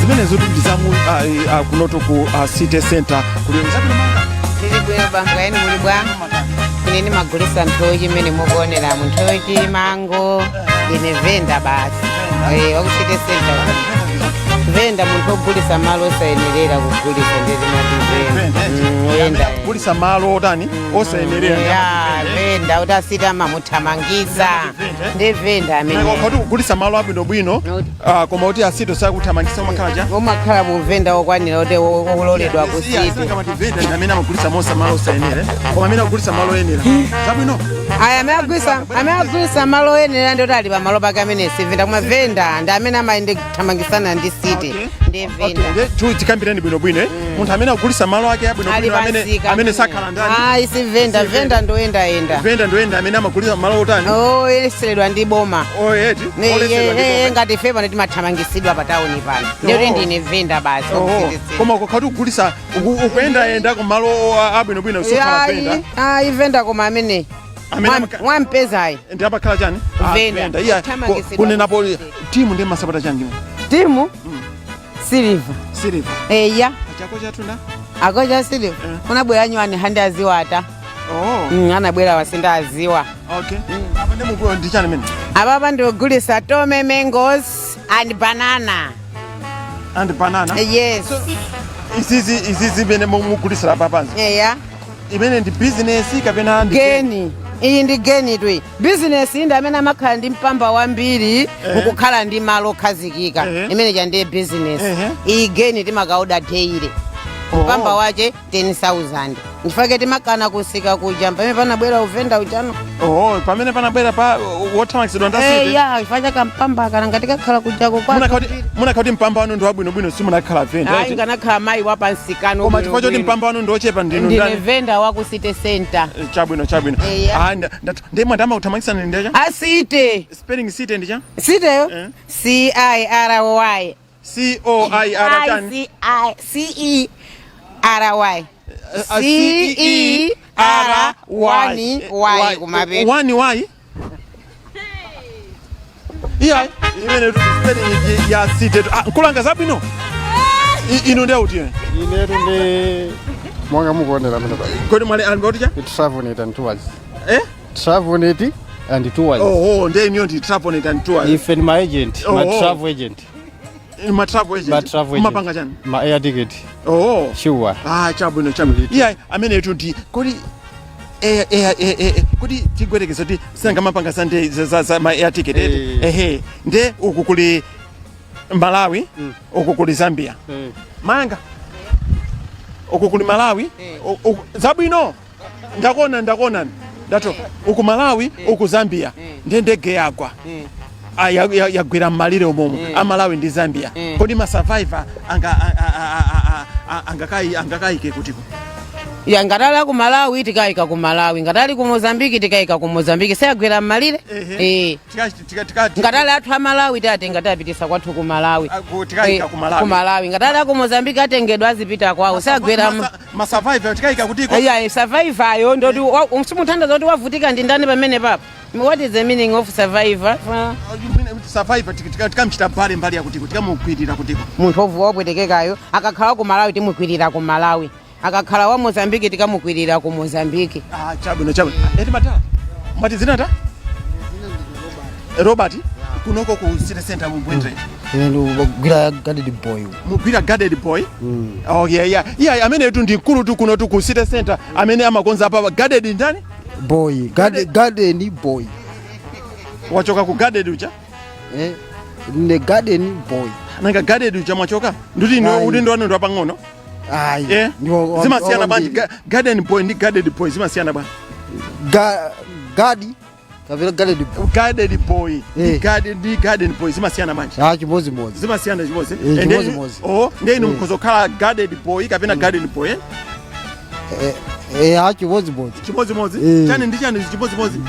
[SPEAKER 1] Zimenezo ndi zamu kunoto ku city center kuli zabwino manga.
[SPEAKER 11] Tili bwino bambo, eni muli bwa? Ine ndimagulisa nthochi imene mukuoneramu, nthochi, mango. Ndine venda basi. Waku city center. Venda munthu ogulisa malo osayenerera kugulisa, ndiye timati venda. Oyenda.
[SPEAKER 1] Kugulisa malo otani? Osayenerera.
[SPEAKER 11] Ya, venda kuti asiti amamuthamangisa, ndi venda amene.
[SPEAKER 1] Kuti kugulisa malo abwinobwino, koma kuti asito sakuthamangisa, umakhala cha?
[SPEAKER 11] Umakhala mu venda okwanira kuti uloledwa ku city.
[SPEAKER 1] Kamati venda ndi amene amagulisa mosa malo osayenera, koma amene akugulisa malo oyenera zabwino.
[SPEAKER 11] Aya, amene agulisa malo oyenera ndoti ali pamalo pake amene si venda, koma venda ndi amene amayendethamangisana ndi city, ndi venda.
[SPEAKER 1] Tikambireni bwinobwino, eh? Munthu amene akugulisa malo ake
[SPEAKER 11] Ali
[SPEAKER 1] abwinobwino amene
[SPEAKER 11] pansika.
[SPEAKER 1] amene sakhala ndani?
[SPEAKER 11] Ayi, si venda. Venda ndoyendayenda.
[SPEAKER 1] Venda ndoyenda amene amagulisa malo otani?
[SPEAKER 11] Oyeseredwa ndi boma.
[SPEAKER 1] Oyeti. Olesedwa ndi boma.
[SPEAKER 11] Ngati ife pano timathamangisidwa pa tawuni pano, ndiyoti ndine venda basi.
[SPEAKER 1] Koma ukakhati kugulisa ukuyendayenda kumalo abwinobwino, sukhala venda.
[SPEAKER 11] Ayi, venda koma amene
[SPEAKER 1] Amene
[SPEAKER 11] mwampezayi.
[SPEAKER 1] Ndi amakhala chani?
[SPEAKER 11] Venda.
[SPEAKER 1] Iya.
[SPEAKER 11] Kuthamangitsidwa.
[SPEAKER 1] Kunenapo timu ndi masapota changi?
[SPEAKER 11] Timu Silver.
[SPEAKER 1] Silver.
[SPEAKER 11] Eya.
[SPEAKER 1] Chako chatunda.
[SPEAKER 11] Akocha Silver kunabwera nywani handi aziwata.
[SPEAKER 1] Oh.
[SPEAKER 11] Anabwera wasinda aziwa.
[SPEAKER 1] Okay, apa ndi mukuyo ndi chani mene?
[SPEAKER 11] Apapa ndikugulisa tome, mangoes and banana.
[SPEAKER 1] And banana.
[SPEAKER 11] Yes.
[SPEAKER 1] Izizi imene mugulisira papanzi,
[SPEAKER 11] eya,
[SPEAKER 1] imene ndi business kapena ndi
[SPEAKER 11] geni? Iyi ndi geni twi. Bizinesi ndi amene amakhala ndi mpamba wambiri, mukukhala ndi malo okhazikika. Imene cha ndiye bizinesi. Iyi geni timakauda daily, mpamba wache 10,000. Ndifake timakana kusika kuja pamene panabwera uvenda uchano.
[SPEAKER 1] Oh, pamene panabwera pa wothamangitsidwa ndi a city.
[SPEAKER 11] Eya, chifukwa chakampamba kana ngati kakhala kujako kwa
[SPEAKER 1] Munakhala kuti mpamba wanu ndi wabwinobwino, simunakhala venda.
[SPEAKER 11] Ayi,
[SPEAKER 1] Eti?
[SPEAKER 11] nganakhala mayi wapansikano.
[SPEAKER 1] Koma chifukwa choti mpamba wanu ndi ochepa, ndinu
[SPEAKER 11] Ndine
[SPEAKER 1] ndani?
[SPEAKER 11] venda wa ku city center.
[SPEAKER 1] Chabwino, chabwino.
[SPEAKER 11] Eya.
[SPEAKER 1] Ah, ndi mwandama kuthamangitsana ndi cha
[SPEAKER 11] A city.
[SPEAKER 1] Spelling city ndi cha?
[SPEAKER 11] Cityyo CIRY.
[SPEAKER 1] COIR chani?
[SPEAKER 11] C I C E R Y. C
[SPEAKER 1] C
[SPEAKER 11] E R 1 Y kumapeto.
[SPEAKER 1] 1 Y. Iya, imene tu spelling ya city. Ah, nkulanga zabwino. Inu ndiye uti?
[SPEAKER 6] Inetu ndi monga mukuonera mene pa.
[SPEAKER 1] Kodi mwali ali cha?
[SPEAKER 6] Travelnet and Tours.
[SPEAKER 1] Eh?
[SPEAKER 6] Travelnet and Tours.
[SPEAKER 1] Oh, ndiye iniyo ndi Travelnet and Tours.
[SPEAKER 6] Ife ni ma agent, ma
[SPEAKER 1] Oh.
[SPEAKER 6] travel agent.
[SPEAKER 1] Ma travel agent.
[SPEAKER 6] Ma travel agent.
[SPEAKER 1] Mapanga chani?
[SPEAKER 6] Ma air ticket.
[SPEAKER 1] Oh.
[SPEAKER 6] Sure.
[SPEAKER 1] Ah, chabwino, chabwino. Iya, amene tu ndi kodi air air air air kodi tigwerekeza kuti sinangamapanga za nde za ma air ticket, eti? Ehe, nde uku kuli Malawi, uku kuli Zambia. Manga uku kuli Malawi, zabwino, ndakona, ndakona, ndato uku Malawi, uku Zambia, ndiye ndege yagwa. Ah, yagwira mmalire umomo a Malawi ndi Zambia. Kodi ma survivor anga angakayike kutiko?
[SPEAKER 11] Ya, ngatali ku Malawi tikayika ku Malawi, ngatali ku Mozambiki tikayika ku Mozambiki. Sayagwera mmalire, eh. Ngatali athu a Malawi tiatenga tiapitisa kwathu ku Malawi.
[SPEAKER 1] Tikayika ku Malawi.
[SPEAKER 11] Ku Malawi. Ngatali aku Mozambiki atengedwa azipita kwawo. Sayagwera
[SPEAKER 1] Ma survivor tikayika kutiko?
[SPEAKER 11] Iya, survivor yo ndoti simuthandaza kuti wavutika ndi ndani pamene papa. What is the meaning of survivor?
[SPEAKER 1] Survivor tikamchita mbali mbali yakutiko, tikamugwirira kutiko?
[SPEAKER 11] Munthu ovuwa wopwetekekayo akakhala ku Malawi timukwirira ku Malawi, akakhala wa Mozambiki tikamukwirira ku Mozambiki.
[SPEAKER 1] Ah, chabwino, chabwino. Eti matala mwati zina ta Robert kunoko ku city center mubwendre?
[SPEAKER 8] Ine ndikugwira guarded boy.
[SPEAKER 1] Mugwira guarded boy. Oh, yeah, amene tu ndi mkulu tu kuno tu ku city center amene amakonza apa guarded ndani?
[SPEAKER 8] Boy, garden boy.
[SPEAKER 1] Wachoka ku guarded ucha?
[SPEAKER 8] Eh, ne garden boy.
[SPEAKER 1] Nanga guarded ucha mwachoka nduti ino?
[SPEAKER 8] Ayi.
[SPEAKER 1] Udindo wanu ndi wapang'ono.
[SPEAKER 8] Ayi.
[SPEAKER 1] Eh? Zimasiyana bwanji
[SPEAKER 8] wambiri.
[SPEAKER 1] Garden boy ndi guarded boy zimasiyana bwanji?
[SPEAKER 8] Gadi kapena guarded boy.
[SPEAKER 1] Guarded boy ndi garden ndi garden boy zimasiyana bwanji?
[SPEAKER 8] Ah, chimodzimodzi.
[SPEAKER 1] Zimasiyana chimodzi?
[SPEAKER 8] Eh, chimodzimodzi.
[SPEAKER 1] Oh, ndiye inu mukhoza kukhala guarded boy kapena garden boy, eh?
[SPEAKER 8] Eh, chimodzimodzi.
[SPEAKER 1] Chimodzimodzi.
[SPEAKER 8] Eh.
[SPEAKER 1] Chani ndi chani chimodzimodzi?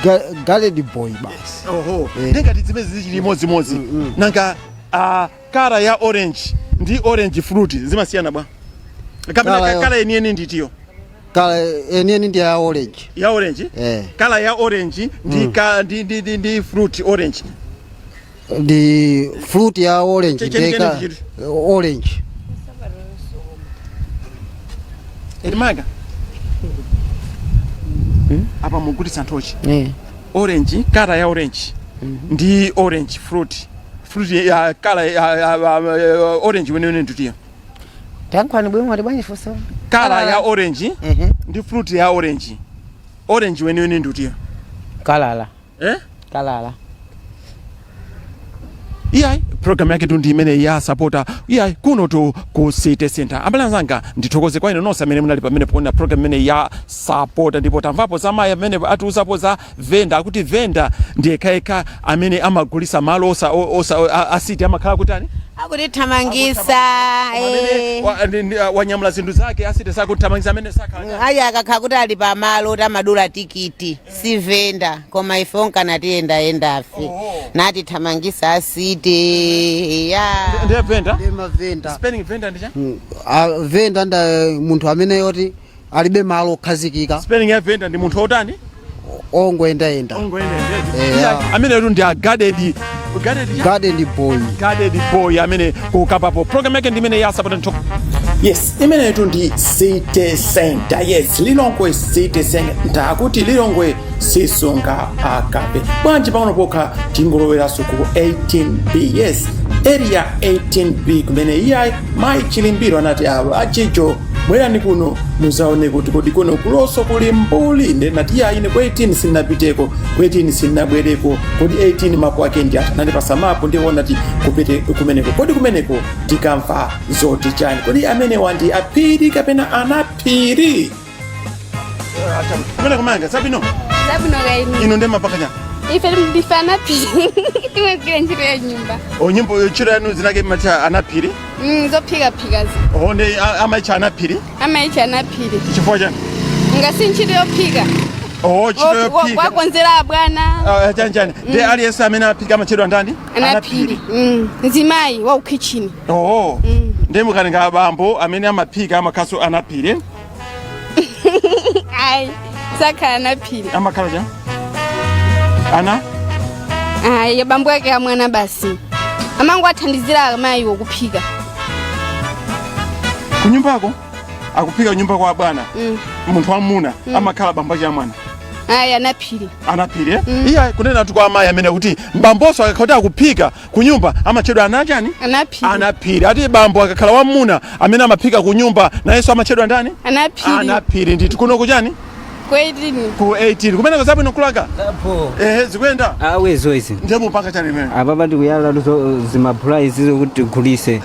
[SPEAKER 8] Garden boy basi.
[SPEAKER 1] Oho.
[SPEAKER 8] Eh.
[SPEAKER 1] Ndengati zimene zichili chimodzimodzi, nanga colour ya orange ndi orange fruit zimasiyana bwa kapena
[SPEAKER 8] Colour ya-
[SPEAKER 1] Colour yeniyeni nditiyo?
[SPEAKER 8] Colour yeniyeni ndi ya orange.
[SPEAKER 1] Ya orange?
[SPEAKER 8] Eh.
[SPEAKER 1] Colour ya orange ndi ka, ndi, ndi, ndi, ndi fruit orange?
[SPEAKER 8] Ndi fruit ya orange.
[SPEAKER 1] Cheni
[SPEAKER 8] Ndi ka-
[SPEAKER 1] chili.
[SPEAKER 8] Orange.
[SPEAKER 1] Elimanga apa mugulitsa nthochi?
[SPEAKER 11] Eh.
[SPEAKER 1] Orange, colour ya orange ndi orange fruit ya colour ya orange wenewene nditiyo?
[SPEAKER 11] Tankhwani bwino, mwati bwanji funso?
[SPEAKER 1] Colour ya orange ndi fruit ya orange, orange wenewene nditiyo?
[SPEAKER 11] Kalala.
[SPEAKER 1] Eh?
[SPEAKER 11] Kalala.
[SPEAKER 1] Iyayi, program yake tu ndi imene ya Sapota, iyayi, kuno tu ku City Center. Abale anzanga, ndithokoze kwa inu nonse amene munali pamene poona program imene ya Sapota. Ndipo tamvapo za mayi amene atiuzapo za venda, akuti venda ndi yekhayekha amene amagulisa malo osa, osa a city amakhala kutani?
[SPEAKER 11] Akutithamangisa.
[SPEAKER 1] Amene wanyamula zinthu zake, a city sakuthamangisa, amene sakhala
[SPEAKER 11] Ayi, akakhala kuti ali pamalo tamadula tikiti si venda, koma ife onkana tiyendayendafe natithamangisa a city ya.
[SPEAKER 1] Ndiye venda.
[SPEAKER 8] Ndi mavenda.
[SPEAKER 1] Spelling venda ndi cha?
[SPEAKER 8] Venda nda munthu amene yoti alibe malo okhazikika.
[SPEAKER 1] Spelling ya venda ndi munthu otani?
[SPEAKER 8] Ongoyendayenda.
[SPEAKER 1] Ongoyendayenda. Amene tu ndi a guarded guarded cha?
[SPEAKER 8] Garden boy.
[SPEAKER 1] Guarded boy amene kukapapo. Program yake ndi imene ya Sapota ntho. Yes, imenetu ndi City Center. Yes, Lilongwe City Center, akuti Lilongwe sisunga akape. Bwanji pang'ono pokha tingoloweranso ku 18B? Yes, Area 18B, kumene iyayi mayi Chilimbiro anati awo achicho, bwerani kuno muzaone kuti kodi kuno kuloso kuli mbuli. Ndinati iyayi, ine ku 18 sinnapiteko, ku 18 sinnabwereko. Kodi 18 mapu ake ndi ati? Anandipasa mapu, ndiona ti kupite kumeneko. Kodi kumeneko tikamva zoti chani? Kodi amenewa ndi aphiri kapena anaphiri kumene kumanga zabwino?
[SPEAKER 10] Zabwino kaini.
[SPEAKER 1] Ino ndi mapaka chani?
[SPEAKER 10] Ife ndife anaphiri, timagwira ntchito ya nyumba.
[SPEAKER 1] O, nyimbo ntchito yanu zinake macha anaphiri?
[SPEAKER 10] Zophikaphikazi.
[SPEAKER 1] O, ndi amaicha anaphiri?
[SPEAKER 10] Amaicha anaphiri.
[SPEAKER 1] Chifukwa chani?
[SPEAKER 10] Ngasi ntchito yophika.
[SPEAKER 1] O, ntchito yophika.
[SPEAKER 10] Wakonzera abwana.
[SPEAKER 1] Ah, chani chani, ndi aliyense amene aphika amatchedwa ndani?
[SPEAKER 10] Anaphiri. Mzimayi wa ukhichini.
[SPEAKER 1] Oo, ndi mukatenga abambo amene amaphika amakhaso anaphiri?
[SPEAKER 10] Ayi, sakhala anaphiri.
[SPEAKER 1] Amakhala cha ana?
[SPEAKER 10] Ayi, abambo ake amwana basi amango athandizira amayiwo kuphika.
[SPEAKER 1] Kunyumbako akuphika kunyumba kwa bwana, munthu wamuna amakhala bambo ake amwana?
[SPEAKER 10] Ayi, anaphiri.
[SPEAKER 1] Anaphiri, eh? Iya, kunena tu kwa amayi amene kuti mbamboso akakhala kuti akuphika kunyumba amatchedwa anachani?
[SPEAKER 10] Anaphiri.
[SPEAKER 1] Anaphiri. Ati bambo akakhala wamuna amene amaphika kunyumba nayenso amatchedwa ndani?
[SPEAKER 10] Anaphiri.
[SPEAKER 1] Anaphiri ndithu. Kuno kuchani?
[SPEAKER 10] Ku 18.
[SPEAKER 1] Ku 18 kumeneko zabwino kulaka? Ehe, zikuyenda.
[SPEAKER 4] Awezo izi.
[SPEAKER 1] Ndiye mupanga chani imene?
[SPEAKER 4] Apapa ndikuyala luso zimaphula izi zokuti tigulise.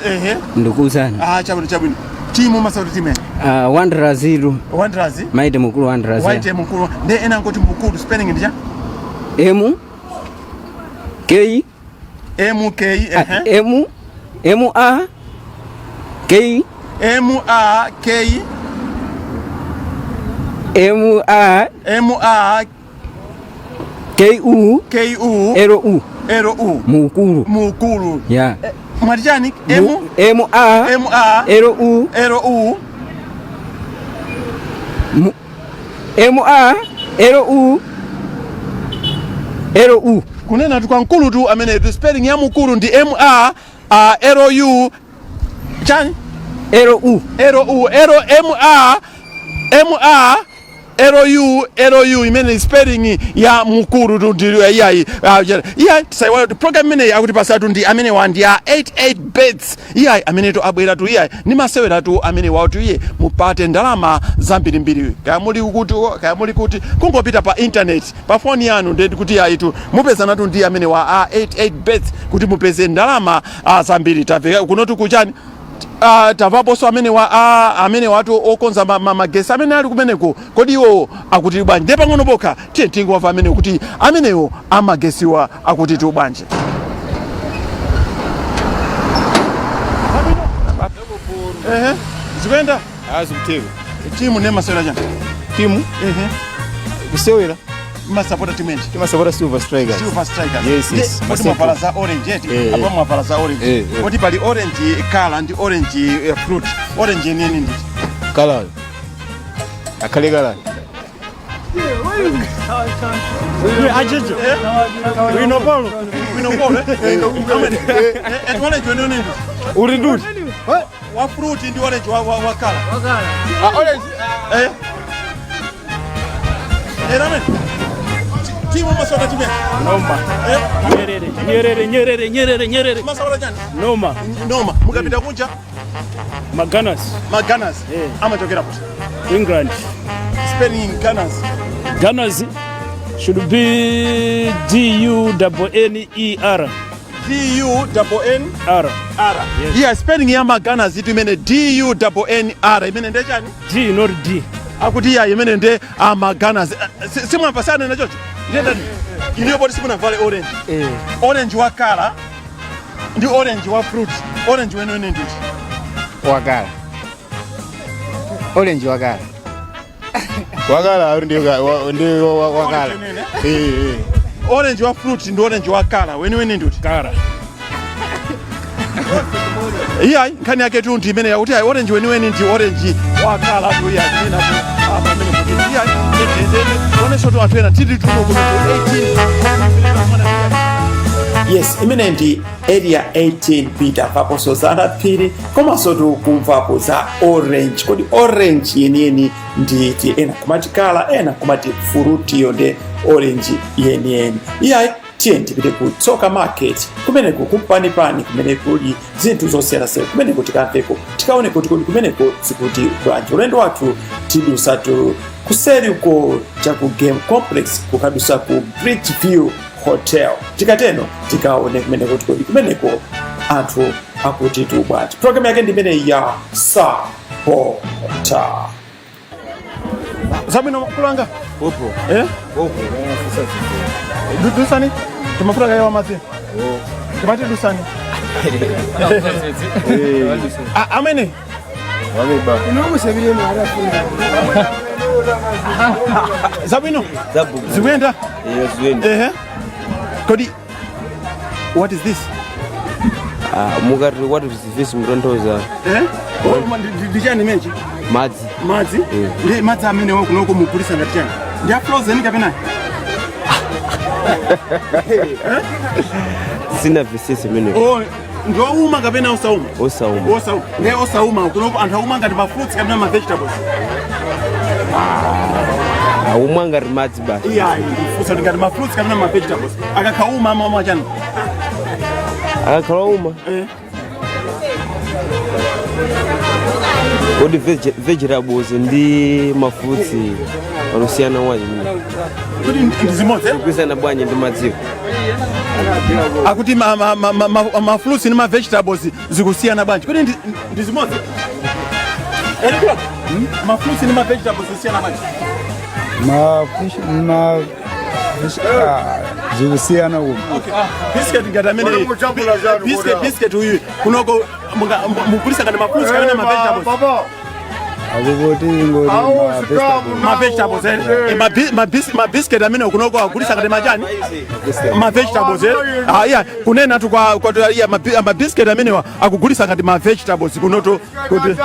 [SPEAKER 4] Ndikuuzani.
[SPEAKER 1] Ah, chabwino, chabwino. Timu masauti timene?
[SPEAKER 4] Wanderers ilu.
[SPEAKER 1] Wanderers.
[SPEAKER 4] Maite mukulu Wanderers.
[SPEAKER 1] Waite mukulu. Ndiye ena ngoti mukulu spelling ndi cha?
[SPEAKER 4] M K.
[SPEAKER 1] M K, ehe.
[SPEAKER 4] M M A K.
[SPEAKER 1] M A K.
[SPEAKER 4] M A.
[SPEAKER 1] M A.
[SPEAKER 4] K U.
[SPEAKER 1] K U.
[SPEAKER 4] L U.
[SPEAKER 1] L U.
[SPEAKER 4] Mukulu.
[SPEAKER 1] Mukulu.
[SPEAKER 4] Ya.
[SPEAKER 1] Mwati chani? M.
[SPEAKER 4] M A.
[SPEAKER 1] M A.
[SPEAKER 4] L U.
[SPEAKER 1] L U.
[SPEAKER 4] M A L U L U.
[SPEAKER 1] Kunena tu kwa mkulu tu amene tu spelling ya mukulu ndi M A A L U chani?
[SPEAKER 4] L U.
[SPEAKER 1] L U L M A M A L U L U, imene spelling ya mukulu tu ndi iyayi. Iyayi, tisaiwala kuti program imeneyi akuti pasatu ndi amene wa ndi a 88 Bets. Iyayi, amenetu abwera tu, iyayi, ndi maseweratu amene wauti iye mupate ndalama zambirimbiri. Kaya muli kuti, kaya muli kuti, kungopita pa internet pa foni yanu, ndi kuti iyayitu mupezanatu ndi amene wa a 88 Bets kuti mupeze ndalama zambiri. Tamveka kunotu kuchani? Tamvaponso amene wa amene watu okonza magesi amene ali kumeneko. Kodi iwo akuti bwanji? Ndiye pang'ono pokha tiye tingomva amene kuti amenewo amagesiwa akuti tu bwanji. Ehe, zikuyenda.
[SPEAKER 3] Azikutheka.
[SPEAKER 1] Timu ne masewera chani?
[SPEAKER 3] Timu kusewera.
[SPEAKER 1] Masapota timu yanji?
[SPEAKER 3] Timasapota Silver Strikers.
[SPEAKER 1] Silver Strikers.
[SPEAKER 3] Yes.
[SPEAKER 1] Kodi mwavala za orange eti?
[SPEAKER 3] Eh, eh.
[SPEAKER 1] Apa mwavala za orange.
[SPEAKER 3] Eh, eh.
[SPEAKER 1] Kodi pali orange color ndi orange fruit. Orange yeniyeni nditi?
[SPEAKER 3] Color. Akhale color.
[SPEAKER 1] Ajejo. Wino polo. Wino polo. Eh, orange weniyeni nditi?
[SPEAKER 3] Uri nduti.
[SPEAKER 1] Wa fruit ndi orange wa color.
[SPEAKER 3] Ah, orange.
[SPEAKER 1] Eh. Eh, ramen. Timu masapota timu yanji?
[SPEAKER 12] Noma.
[SPEAKER 1] Eh?
[SPEAKER 12] Nyerere, Nyerere, Nyerere, Nyerere, Nyerere.
[SPEAKER 1] Masapota chani?
[SPEAKER 12] Noma.
[SPEAKER 1] Noma. Mukapita kunja?
[SPEAKER 12] Maganas.
[SPEAKER 1] Maganas. Amachokera kuti?
[SPEAKER 12] England.
[SPEAKER 1] Spelling Gunners.
[SPEAKER 12] Gunners should be G U double N E R.
[SPEAKER 1] D U double N
[SPEAKER 12] R.
[SPEAKER 1] R.
[SPEAKER 12] Yes.
[SPEAKER 1] Yeah, spelling ya Maganas itu imene D U double N R imene nde chani?
[SPEAKER 12] G not D.
[SPEAKER 1] Akuti ya imene nde amaganas. Simwamvasana na chocho. Ndendani. Iliyo poti simunavale orange. Orange wa color ndi orange wa fruit. Orange wene wene nditi.
[SPEAKER 4] Wa color. Orange wa color.
[SPEAKER 3] Wa color ndiyo ndiyo wa color. Eh eh.
[SPEAKER 1] Orange wa fruit ndi orange wa color wene wene nditi.
[SPEAKER 12] Color.
[SPEAKER 1] Iyayi, nkhani yake tu ndi imene yakuti ayi, orange weniweni ndi orange wa color tu. Iyayi, kunena tu apa amene kuti iyayi, ndendende onenso tu anthu ena tili tuno kuno ku 18.
[SPEAKER 13] Yes, imene ndi Area 18. Peter paponso za anaphiri komanso tikumvapo za orange. Kodi orange yeniyeni nditi? Ena kumati color, ena kumati fruit yo, ndi orange yeniyeni. Iyayi, tiye tipite ku Tsoka Market kumeneko, kumpanipani kumene kuli zinthu zosiyanasiyana kumeneko, tikamveko, tikaone kuti kodi kumeneko zikuti bwanji. Ulendo wathu tidusatu kuseri uko chaku Game Complex, kukadusa ku Bridge View Hotel. Tikateno tikaone kumeneko kuti kodi kumeneko anthu akuti bwanji. Programu yake ndi imene ya Sapota.
[SPEAKER 1] Zabwino, kulanga.
[SPEAKER 5] Upo.
[SPEAKER 1] Eh?
[SPEAKER 5] Upo.
[SPEAKER 1] Dusani timafuna kayewa madzi, timati dusani. Ah, amene zabwino zikuyenda. Ehe, kodi what is this?
[SPEAKER 4] Mukati what is this, mutontoza?
[SPEAKER 1] Eh? Oh, ndi chani menchi?
[SPEAKER 4] Madzi.
[SPEAKER 1] Madzi. Ndi madzi amene wakunoko mugulisa ngati chani? Ndi a frozen kapena?
[SPEAKER 4] Sina visisi mene.
[SPEAKER 1] Oh, ndi ouma kapena osauma?
[SPEAKER 4] Osauma.
[SPEAKER 1] Osauma. Ndi osauma kunoko anthu auma ngati ma fruits kapena ma vegetables?
[SPEAKER 4] Aumwa ngati madzi basi.
[SPEAKER 1] Iyayi, ndifunsa kuti ngati ma fruits kapena ma vegetables akakhauma amamwa chani?
[SPEAKER 4] Akakhala uma?
[SPEAKER 1] Eh.
[SPEAKER 4] Kodi vegetables ndi ma fruits anosiyana wanji mene?
[SPEAKER 1] Kuti ndi zimodzi, eh?
[SPEAKER 4] Kugwirizana bwanji ndi madziwo?
[SPEAKER 1] Akuti ma fruits ndi ma vegetables zikusiyana bwanji? Kuti ndi zimodzi? Ere, ma fruits ndi ma vegetables zisiyana bwanji?
[SPEAKER 14] Ma fish, ma fish, ah, zikusiyana kuma.
[SPEAKER 1] Okay. Biscuit ngati amene biscuit uyu kunoko mugulisa ngati ma fruits kapena ma vegetables?
[SPEAKER 14] Akupoti ngoti ma vegetables.
[SPEAKER 1] Ma vegetables, eh? Eh, ma biscuit amene kunoko agulisa ngati machani? Ma vegetables, eh? Ah, iya, kunena tu kwa iya, ma biscuit amenewa akugulisa ngati ma vegetables kunoto kuti.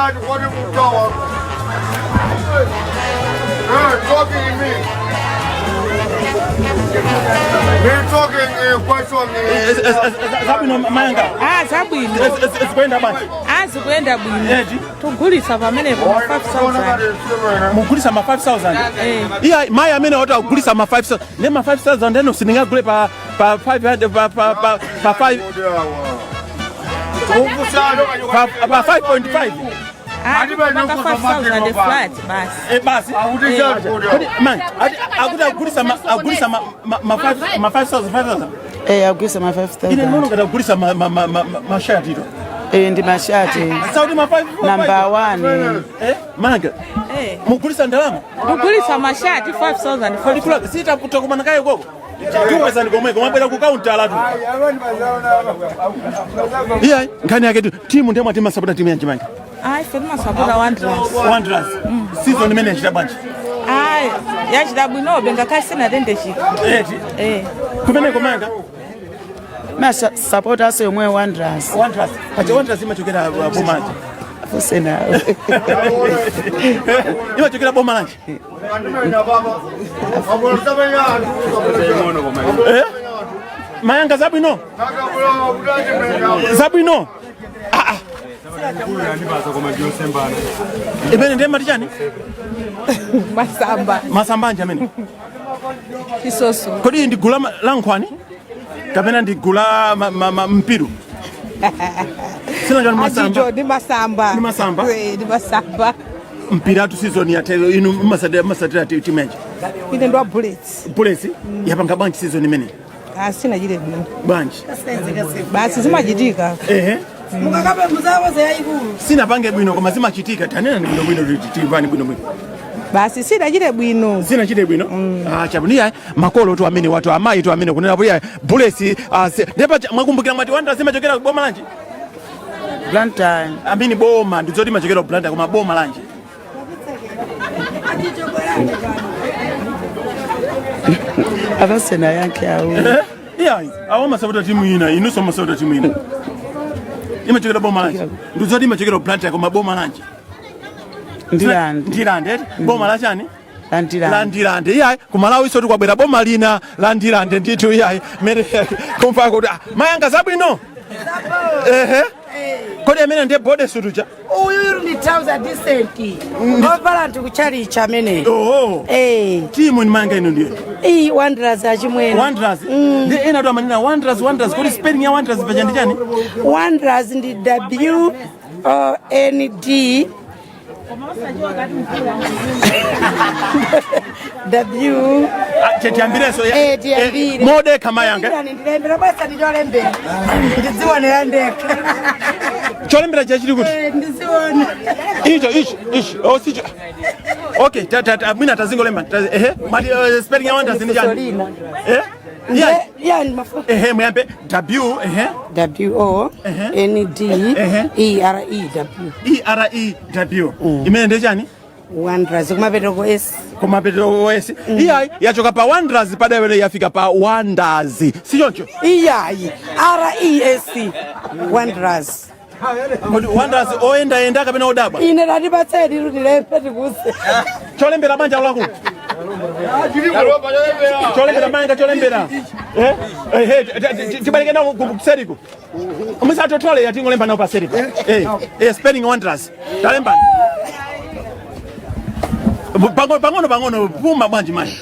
[SPEAKER 1] Zabwino, mayanga.
[SPEAKER 15] Ah, zabwino.
[SPEAKER 1] Zikuyenda bwanji?
[SPEAKER 15] Ah, zikuyenda bwino. Tugulisa pamenepo ma 5000.
[SPEAKER 1] Mugulisa ma 5000?
[SPEAKER 15] Eh.
[SPEAKER 1] Iya, mayi amene wati akugulisa ma 5000, ne ma 5000 eno sindingagule pa 500, pa 5, pa 5.5.
[SPEAKER 15] Ah, mpaka 5000 flat basi.
[SPEAKER 1] Eh, basi. Kodi man akuti agulisa ma 5, ma 5000, 5000?
[SPEAKER 16] Eh, agulisa ma
[SPEAKER 1] Ine
[SPEAKER 16] 5000.
[SPEAKER 1] ngono ngati agulisa ma shirt ito.
[SPEAKER 16] Eh, ndi mashati.
[SPEAKER 1] Saudi ma 5.
[SPEAKER 16] Number 1.
[SPEAKER 1] Eh, manga.
[SPEAKER 15] Eh.
[SPEAKER 1] Mugulisa ndalama?
[SPEAKER 15] Tugulisa mashati 5000.
[SPEAKER 1] Kodi kula sita kutakumana kaye koko. Tiwezani komweko mwabwera ku counter latu. Iya, nkhani yake tu timu ndemwe timasapota timu yanji manje?
[SPEAKER 15] Ayi, ife timasapota Wanderers.
[SPEAKER 1] Wanderers. Season imene yachita bwanji?
[SPEAKER 15] Ayi, yachita bwinobe ngakhale sinatenge chikho.
[SPEAKER 1] Eti.
[SPEAKER 15] Eh.
[SPEAKER 1] Kumeneko mayanga?
[SPEAKER 16] Masapota aso yomwe Wanderers.
[SPEAKER 1] Wanderers. Pacha Wanderers imachokera boma lanji.
[SPEAKER 16] Fusena.
[SPEAKER 1] Imachokera boma lanji. Eh? Mayanga zabwino? Zabwino? Ah ah. Imene ndiye mati chani?
[SPEAKER 15] Masamba.
[SPEAKER 1] Masamba anji amene.
[SPEAKER 15] Chisoso.
[SPEAKER 1] Kodi ndi gulu la nkhwani? Kapena ndi gulu la mpiru? Sina chani masamba.
[SPEAKER 15] Achicho ndi masamba.
[SPEAKER 1] Ndi masamba?
[SPEAKER 15] Eh, ndi masamba.
[SPEAKER 1] Mpiratu season yatero inu mmasatira timu yanji.
[SPEAKER 15] Ine ndi wa Bullets.
[SPEAKER 1] Bullets yapanga bwanji season imene?
[SPEAKER 15] Asinachite bwino.
[SPEAKER 1] Bwanji.
[SPEAKER 15] Basi zimachitika.
[SPEAKER 1] Ehe.
[SPEAKER 2] Mukakape muzawo yayikulu.
[SPEAKER 1] Sinapange bwino koma zimachitika tanena ni bwino bwino tivani bwino bwino.
[SPEAKER 15] Basi sinachite bwino.
[SPEAKER 1] Sinachite bwino. Ah, chabwino iyayi makolo tu amene watu amayi tu amene kunena po iyayi Bullets ndipo mwakumbukira mwati Wanderers imachokera boma lanji?
[SPEAKER 16] Blantyre.
[SPEAKER 1] Amini boma ndizoti imachokera ku Blantyre koma boma lanji?
[SPEAKER 16] Abasena yanke awo.
[SPEAKER 1] Iyayi awo masapota timu ina inunso masapota timu ina. Imachokera boma lanji? Ndizoti imachokera ku Blantyre koma boma lanji?
[SPEAKER 16] Ndirande.
[SPEAKER 1] Ndirande eti? Boma la chani?
[SPEAKER 16] La Ndirande.
[SPEAKER 1] La Ndirande iyayi ku Malawi soti kwabwera boma lina la Ndirande ndithu iyayi mere kumva kuti mayanga zabwino. Ehe. Kodi amene ndiye body suit uja?
[SPEAKER 17] Uyu ndi trouser decent. Ovala anthu kuchalichi amene.
[SPEAKER 1] Oh.
[SPEAKER 17] Eh.
[SPEAKER 1] Timu ni mayanga ino ndiye.
[SPEAKER 17] Iyi Wanderers achimwene.
[SPEAKER 1] Wanderers. Ndi ena tu amanena Wanderers Wanderers kodi spelling ya Wanderers paja ndi chani?
[SPEAKER 17] Wanderers ndi W O N D W.
[SPEAKER 1] Tiyambirenso
[SPEAKER 17] Eh, tiyambire.
[SPEAKER 1] Modekha mayanga.
[SPEAKER 17] Ndilembera basa ndicholembera. Ndizionera ndekha.
[SPEAKER 1] Cholembera chachili kuti?
[SPEAKER 17] Eh, ndiziona.
[SPEAKER 1] Icho icho icho. Oh sicho. Okay, ta ta ta mwina tazingolemba. Ehe, mati spelling ya Wanderers ndi chani? Eh? Yeah.
[SPEAKER 17] Yeah, mafu.
[SPEAKER 1] Ehe, muyambe W ehe.
[SPEAKER 17] W O N D E R E W.
[SPEAKER 1] E R E W. Imene ndi chani?
[SPEAKER 17] Wanderers kumapeto S.
[SPEAKER 1] Kumapeto S. Iyayi yachoka pa Wanderers padawele yafika pa Wonders. Si choncho?
[SPEAKER 17] Iyayi R E S Wanderers.
[SPEAKER 1] Kodi Wanderers oyendayenda kapena odabwa?
[SPEAKER 17] Ine tatipatseni tilembe tikuse.
[SPEAKER 1] Cholembera banja lakulu. Cholembera mayanga cholembera. Eh? Eh, tibaleke nawo kuseriku. Musatotole yatingolemba nawo paseriku. Eh, eh spelling Wanderers. Talemba. Pang'ono pang'ono pang'ono puma bwanji mayi.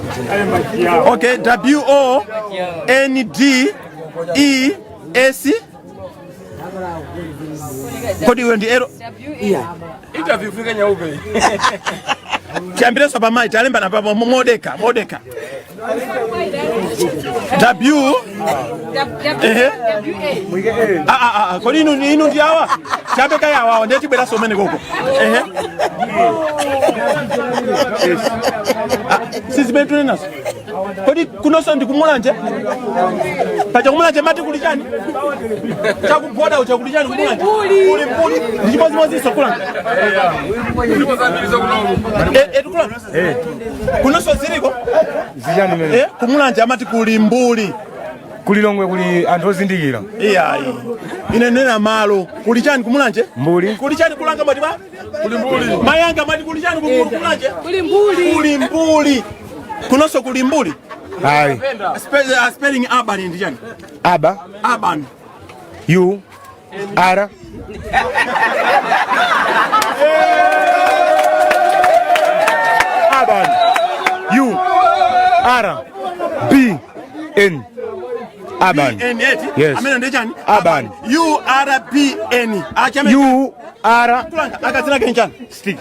[SPEAKER 1] Okay, W O N D E S. Kodi iwe ndi ero?
[SPEAKER 17] Yeah.
[SPEAKER 3] Interview fika nyaupe.
[SPEAKER 1] Tiyambirenso pamayi talemba na papo modeka modeka. W ehe ah ah ah kodi inu ndi awa chapeka yawa awa ndiye tibweranso umene koko ehe Ah, sizimene tunenazo kodi kunonso ndi kumulanje paja kumulanje mati kuli chani chakuboda ucha kuli chani kumulanje kuli mbuli ndi chimodzimodzinso kulanje Eh, eh, kulanje kunonso ziliko
[SPEAKER 14] Zichani mene?
[SPEAKER 1] Eh, kumulanje amati kuli mbuli
[SPEAKER 14] Kulilongwe kuli anthu ozindikira.
[SPEAKER 1] iyayi ine nena malo kuli chani kumulanje
[SPEAKER 14] Mbuli.
[SPEAKER 1] kuli chani kulanga mwati ba
[SPEAKER 3] Kuli mbuli.
[SPEAKER 1] mayanga mwati kuli chani kumulanje
[SPEAKER 15] Kuli mbuli.
[SPEAKER 1] kuli mbuli kunonso kuli mbuli
[SPEAKER 14] Ayi.
[SPEAKER 1] Spelling urban ndi chani
[SPEAKER 14] Aba.
[SPEAKER 1] Urban
[SPEAKER 14] U R Urban U R B N Urban.
[SPEAKER 1] N eti
[SPEAKER 14] Yes.
[SPEAKER 1] amene ndi chani
[SPEAKER 14] Urban.
[SPEAKER 1] U R B N achame
[SPEAKER 14] U R
[SPEAKER 1] kulanga akatsina ke chani
[SPEAKER 14] stick.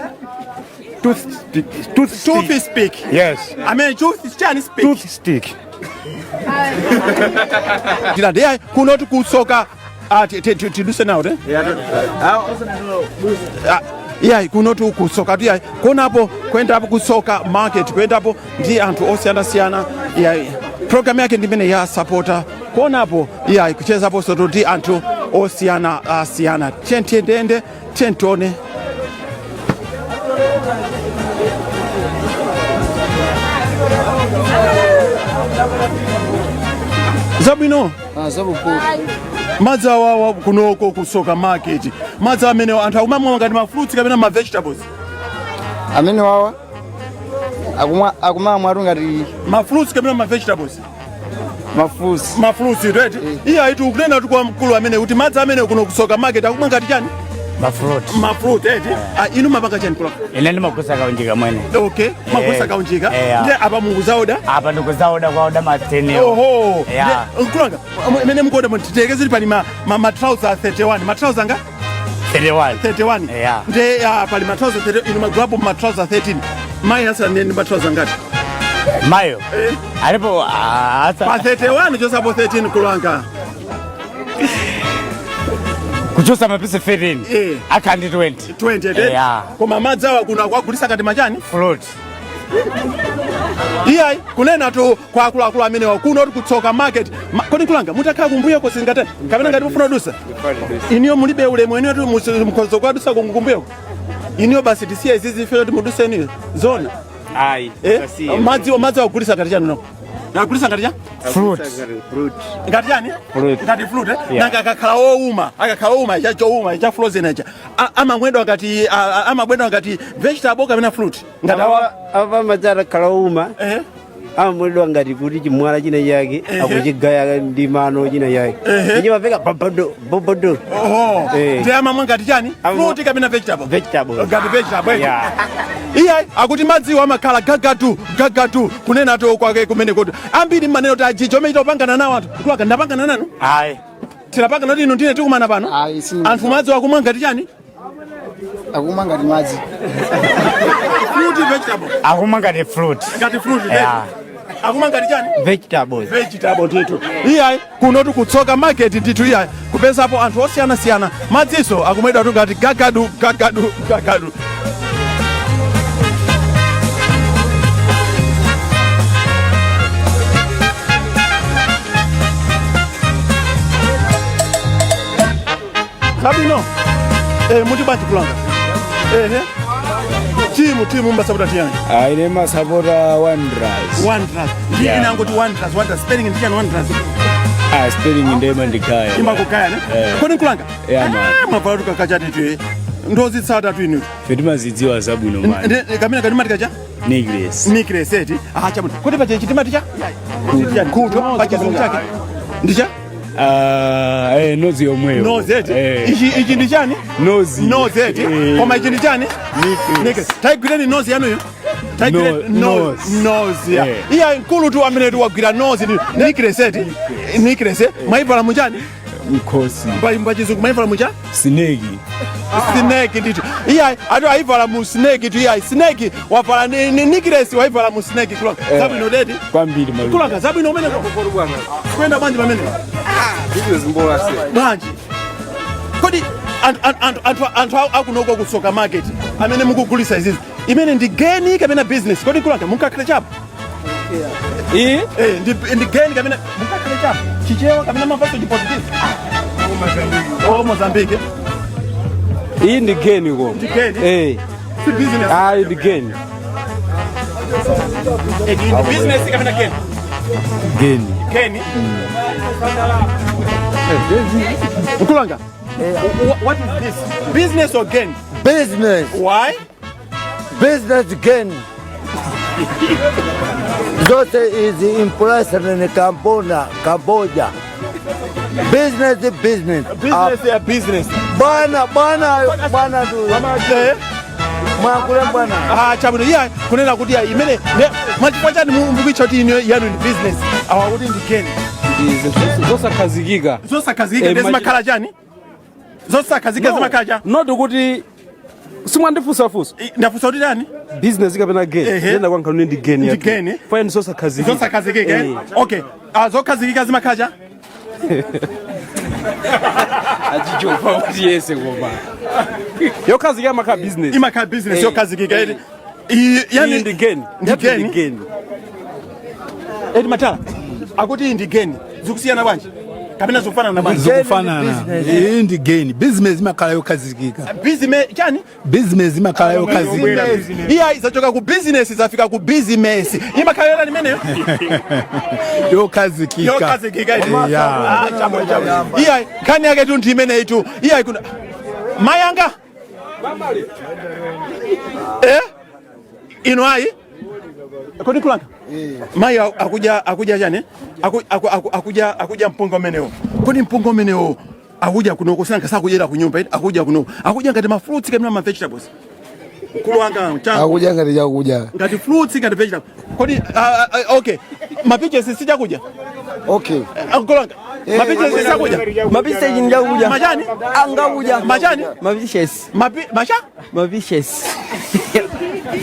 [SPEAKER 14] Tooth stick. Tooth stick.
[SPEAKER 1] Tooth speak
[SPEAKER 14] Yes.
[SPEAKER 1] amene tooth chani speak
[SPEAKER 14] Tooth stick.
[SPEAKER 1] Ndirande yayi kunoti kutsoka tiduse nawo te iyayi kunoti kutsoka tu iyayi kuonapo kuendapo kutsoka market kuendapo ndi anthu osiyanasiyana iyayi. Programu yake ndimene ya Sapota, kuonapo iyayi, kuchezaponso ndi anthu osiyana siyana. Tiye tiyendeyende, tiye tione. Zabwino. Madzi awawa kunoko kusoka market, madzi amene anthu akumamwa ngati ma fruits kapena ma vegetables?
[SPEAKER 18] Amene wawa akumamwa atu ngati
[SPEAKER 1] ma fruits kapena ma vegetables?
[SPEAKER 18] Ma fruits.
[SPEAKER 1] Ma fruits, right. Iye ayitu ukunena tu kwa mkulu amene kuti madzi amene kuno kusoka market akumwa ngati chani?
[SPEAKER 19] Ma fruit.
[SPEAKER 1] Ma fruit, eti. Ah, inu mapanga chani kula?
[SPEAKER 19] Ine ndimagusa kaunjika mwene.
[SPEAKER 1] Okay, magusa kaunjika. Ndiye apa mukuzaoda?
[SPEAKER 19] Apa ndikuzaoda, kwaoda mateni.
[SPEAKER 1] Oho.
[SPEAKER 19] Yeah.
[SPEAKER 1] Mkulanga, imene mukuoda titekeze pali ma trouser 31. Ma trouser nga?
[SPEAKER 19] 31.
[SPEAKER 1] 31.
[SPEAKER 19] Yeah.
[SPEAKER 1] Ndiye pali ma trouser 30, inu magulapo ma trouser 13. Mayi asa ndi ma trouser ngati?
[SPEAKER 19] Mayo. Alipo asa.
[SPEAKER 1] Pa 31 chosapo 13, kulanga.
[SPEAKER 19] Kuchosa mapisi 13. Akhandi 20.
[SPEAKER 1] 20, eti?
[SPEAKER 19] Yeah.
[SPEAKER 1] Koma madzi awa kuno akuagulisa ngati machani?
[SPEAKER 19] Fruit.
[SPEAKER 1] Iyayi, kunena tu kwa akuluakulu amenewa kuno kuti kutsoka market. Kodi kulanga mutakhala kumbuyoko singatani kapena ngati mufuna kudusa iniyo mulibe ulemu iniyo tu mukhoza kuadusa kumbuyoko iniyo, basi tisiye izizi ife kuti muduse iniyo zona.
[SPEAKER 4] Ayi.
[SPEAKER 1] Eh? Madzi akugulisa ngati chani? No, akugulisa ngati cha
[SPEAKER 19] Fruit.
[SPEAKER 1] Ngati chani?
[SPEAKER 4] Fruit.
[SPEAKER 1] Ngati fruit, eh?
[SPEAKER 4] Yeah.
[SPEAKER 1] Nanga akakhala owuma, cha chowuma cha frozen icha, amamwedwa ngati amabwedwa ngati vegetable kapena fruit? Ngati awa
[SPEAKER 4] Apa madzi atakhala uma amamwedwa ngati kuti chimwala china chake akuchigaya ndi mano china chake, ichimapeka bobodo bobodo.
[SPEAKER 1] Oho. Ndiye amamwa ngati chani? Fruit kapena vegetable?
[SPEAKER 4] Vegetable.
[SPEAKER 1] Ngati vegetable, eh?
[SPEAKER 4] Yeah.
[SPEAKER 1] Iye akuti madziwo amakhala gagatu gagatu, kunena to kwake kumene kuti ambiri mmaneno kuti ajijo amene topangana nawo anthu kulaka ndapangana nanu.
[SPEAKER 19] Ayi.
[SPEAKER 1] Tinapangana kuti inu ndine tikumana pano. Anthu madzi akumwa ngati chani?
[SPEAKER 18] Akumwa ngati madzi.
[SPEAKER 1] Fruit, vegetable?
[SPEAKER 19] Akumwa ngati fruit.
[SPEAKER 1] Ngati fruit.
[SPEAKER 19] Yeah.
[SPEAKER 1] Akumwa ngati chani?
[SPEAKER 4] Vegetables.
[SPEAKER 1] Vegetable ndithu. Iyayi, kunotu kutsoka market ndithu, iyayi, kupezapo anthu osiyanasiyana, madziso akumwedwa tu ngati gagadu gagadu gagadu. Zabwino. Muti bwanji kulanga? Ehe, timu mbasapota tiyani?
[SPEAKER 14] Ine masapota Wanderers.
[SPEAKER 1] Wanderers ndi
[SPEAKER 14] Yeah.
[SPEAKER 1] inangoti Wanderers, Wanderers spelling ndi chani Wanderers?
[SPEAKER 14] Ah, spelling ndema ndikaya.
[SPEAKER 1] Imakukaya ne?
[SPEAKER 14] Eh.
[SPEAKER 1] Kodi nkulanga?
[SPEAKER 14] Yeah, man.
[SPEAKER 1] Mwavala tukakachati tu ndozitsata tu inutu.
[SPEAKER 14] Fetimazidziwa zabwino, man.
[SPEAKER 1] Kamene katimati kacha?
[SPEAKER 14] Necklace.
[SPEAKER 1] Necklace, eti. Ah, chabwino. Kodi pache chitimati cha khuto pachizungu chake ndicha?
[SPEAKER 14] Ah, nose yomweyo.
[SPEAKER 1] Nose, eti.
[SPEAKER 14] Eh.
[SPEAKER 1] Ichi ndi chani?
[SPEAKER 14] Nose.
[SPEAKER 1] Nose, eti.
[SPEAKER 14] Eh.
[SPEAKER 1] Koma ichi ndi chani? Necklace. Taigwireni nose yanuyo. Taigwireni.
[SPEAKER 14] Nose.
[SPEAKER 1] Nose ya.
[SPEAKER 14] Eh.
[SPEAKER 1] Iya, mkulu tu amene tu wagwira nose ndi necklace, eti. Necklace mwayivala muchani?
[SPEAKER 14] Mkhosi.
[SPEAKER 1] Pachizungu mwayivala mucha?
[SPEAKER 14] Snake.
[SPEAKER 1] Snake ndithu. Iya, atu ayivala mu snake tu. Iya, snake wavala ni necklace wayivala mu snake kulanga.
[SPEAKER 14] Eh.
[SPEAKER 1] Zabwino dedi.
[SPEAKER 14] Kwambiri malume.
[SPEAKER 1] Kulanga, zabwino umene kuyenda bwanji pamene? Bwanji kodi anthu akunoko kusoka market amene mukugulisa izizi, imene ndi geni kapena business? Kodi kulanga munkakhale chapo?
[SPEAKER 12] Iyi?
[SPEAKER 1] Eh, ndi geni kapena munkakhale chapo Chichewa kapena mavaso Chiportuguese? Oh, Mozambique.
[SPEAKER 12] Iyi ndi geni ko.
[SPEAKER 1] Ndi geni?
[SPEAKER 12] Eh.
[SPEAKER 1] Si business?
[SPEAKER 12] Ah, iyi ndi geni.
[SPEAKER 1] Eh, ndi business kapena geni?
[SPEAKER 14] Geni.
[SPEAKER 1] Geni. Mkulanga, what is this, business or gain?
[SPEAKER 8] Business.
[SPEAKER 1] Why?
[SPEAKER 8] Business gain. Zote is impressed in Cambodia. Cambodia. Business, business.
[SPEAKER 1] Business ya business.
[SPEAKER 8] Bwana, bwana, bwana tu. Mwakule bwana.
[SPEAKER 1] Ah, chabwino. Iya, kunena kuti ya imene mwachifukwa chani mukuitcha kuti ino yanu ndi business, awa kuti ndi gain?
[SPEAKER 12] Ndi zinthu zosakhazikika.
[SPEAKER 1] Zosakhazikika.
[SPEAKER 12] Eh,
[SPEAKER 1] ndi zimakhala chani zosakhazikika?
[SPEAKER 12] No,
[SPEAKER 1] Zimakhala cha
[SPEAKER 12] not kuti simwandifunsafunsa.
[SPEAKER 1] Ndafunsa kuti chani?
[SPEAKER 12] Business kapena gain?
[SPEAKER 1] Ehe.
[SPEAKER 12] Ndenda kwankhanuni ndi gain.
[SPEAKER 1] Ndi gain.
[SPEAKER 12] Fine, zosakhazikika.
[SPEAKER 1] Zosakhazikika, eh?
[SPEAKER 12] Eh.
[SPEAKER 1] Okay, ah, zokhazikika zimakhala cha?
[SPEAKER 12] Achichopa kuti yese koma yokhazikika imakhala business.
[SPEAKER 1] Imakhala business.
[SPEAKER 12] Eh.
[SPEAKER 1] Yokhazikika,
[SPEAKER 12] Eh.
[SPEAKER 1] eti. Yani
[SPEAKER 12] Iyi ndi gain.
[SPEAKER 1] Ndi
[SPEAKER 12] Yathu ndi
[SPEAKER 1] gain.
[SPEAKER 12] gain.
[SPEAKER 1] Eti matala. Akuti iyi ndi geni, zikusiyana bwanji kapena zikufanana bwanji?
[SPEAKER 14] Zikufanana. Iyi ndi geni, business imakhala yokhazikika.
[SPEAKER 1] Business chani?
[SPEAKER 14] Business imakhala yokhazikika.
[SPEAKER 1] Iya, zachoka ku business zafika ku business. Imakhala yotani imeneyo?
[SPEAKER 14] Yokhazikika.
[SPEAKER 1] Yokhazikika iti.
[SPEAKER 14] Yeah.
[SPEAKER 1] Ah, chabwino, chabwino. Iya, nkhani yake tu ndi imeneyi tu. Iya, kuna mayanga eh ino ayi kodi kulanga mayi akudya chani? Akudya mpunga umenewo. Kodi mpunga umenewo akudya kunoko sinanga sakudyera ku nyumba iti? Akudya kunoko, akudya ngati ma fruits kapena ma vegetables? Kulwanga cha
[SPEAKER 7] Akudya ngati chakudya.
[SPEAKER 1] Ngati fruits, ngati vegetable. Kodi okay, ma peaches si chakudya?
[SPEAKER 18] Okay.
[SPEAKER 1] Kulwanga, ma peaches si chakudya?
[SPEAKER 2] Ma peaches ndi chakudya.
[SPEAKER 1] Machani?
[SPEAKER 2] Angakudya.
[SPEAKER 1] Machani?
[SPEAKER 2] Ma peaches.
[SPEAKER 1] Mapi macha.
[SPEAKER 2] Ma peaches.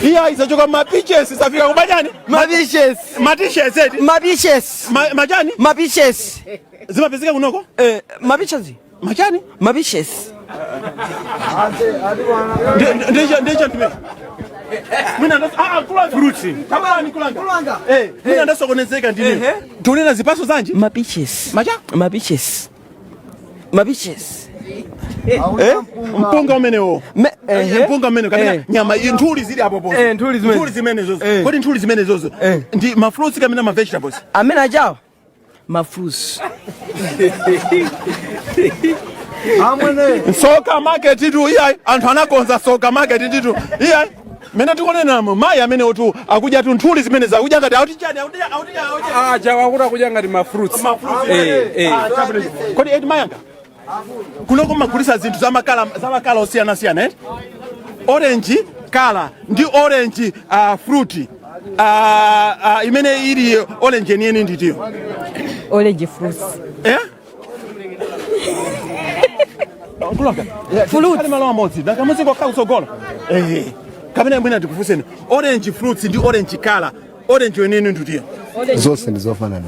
[SPEAKER 1] Iya, izachoka ma peaches zafika kumachani?
[SPEAKER 2] Ma peaches.
[SPEAKER 1] Ma tishes eti?
[SPEAKER 2] Ma peaches.
[SPEAKER 1] Machani?
[SPEAKER 2] Ma peaches.
[SPEAKER 1] Zimapezeka kunoko?
[SPEAKER 2] Eh, ma peaches.
[SPEAKER 1] Machani?
[SPEAKER 2] Ma peaches.
[SPEAKER 1] Ndicho ndime mwina kulanga. Fruits. Takulani kulanga. Eh, mwina ndasokonezeka ndine. Tunena zipaso zanji?
[SPEAKER 2] Ma peaches.
[SPEAKER 1] Macha?
[SPEAKER 2] Ma peaches. Ma peaches.
[SPEAKER 1] Eh? Mpunga umenewo. Mpunga umenewo kapena nyama, nthuli zili apo pozo.
[SPEAKER 2] Eh, nthuli zimene.
[SPEAKER 1] Nthuli zimene zozo. Kodi nthuli zimene zozo ndi ma fruits kapena ma vegetables?
[SPEAKER 2] Amene ajawa ma fruits.
[SPEAKER 18] Amwene.
[SPEAKER 1] Soka market tu iyayi, anthu anakonza soka market nditu iyayi. Mene tikunenamo, mayi amene otu akudya tu nthuli zimene zakudya ngati auti chani, auti
[SPEAKER 19] Ah, chawakuti akudya ngati ma fruits.
[SPEAKER 1] Ma fruits.
[SPEAKER 19] Eh, eh.
[SPEAKER 1] Ah, chabwino. Kodi edi mayanga kunoko magulisa zinthu za makala osiyanasiyana, eh? Orange colour ndi orange fruit, imene ili orange yeniyeni nditiyo?
[SPEAKER 17] Orange fruits.
[SPEAKER 1] Eh? Kulanga.
[SPEAKER 17] Fruits.
[SPEAKER 1] Ali malo amodzi. Ndakamudzi kokha kutsogolo. Eh. Kapena mwina ndikufunseni. Orange fruits ndi orange color. Orange yeniyeni nditiyo?
[SPEAKER 7] Zonse ndi zofanana.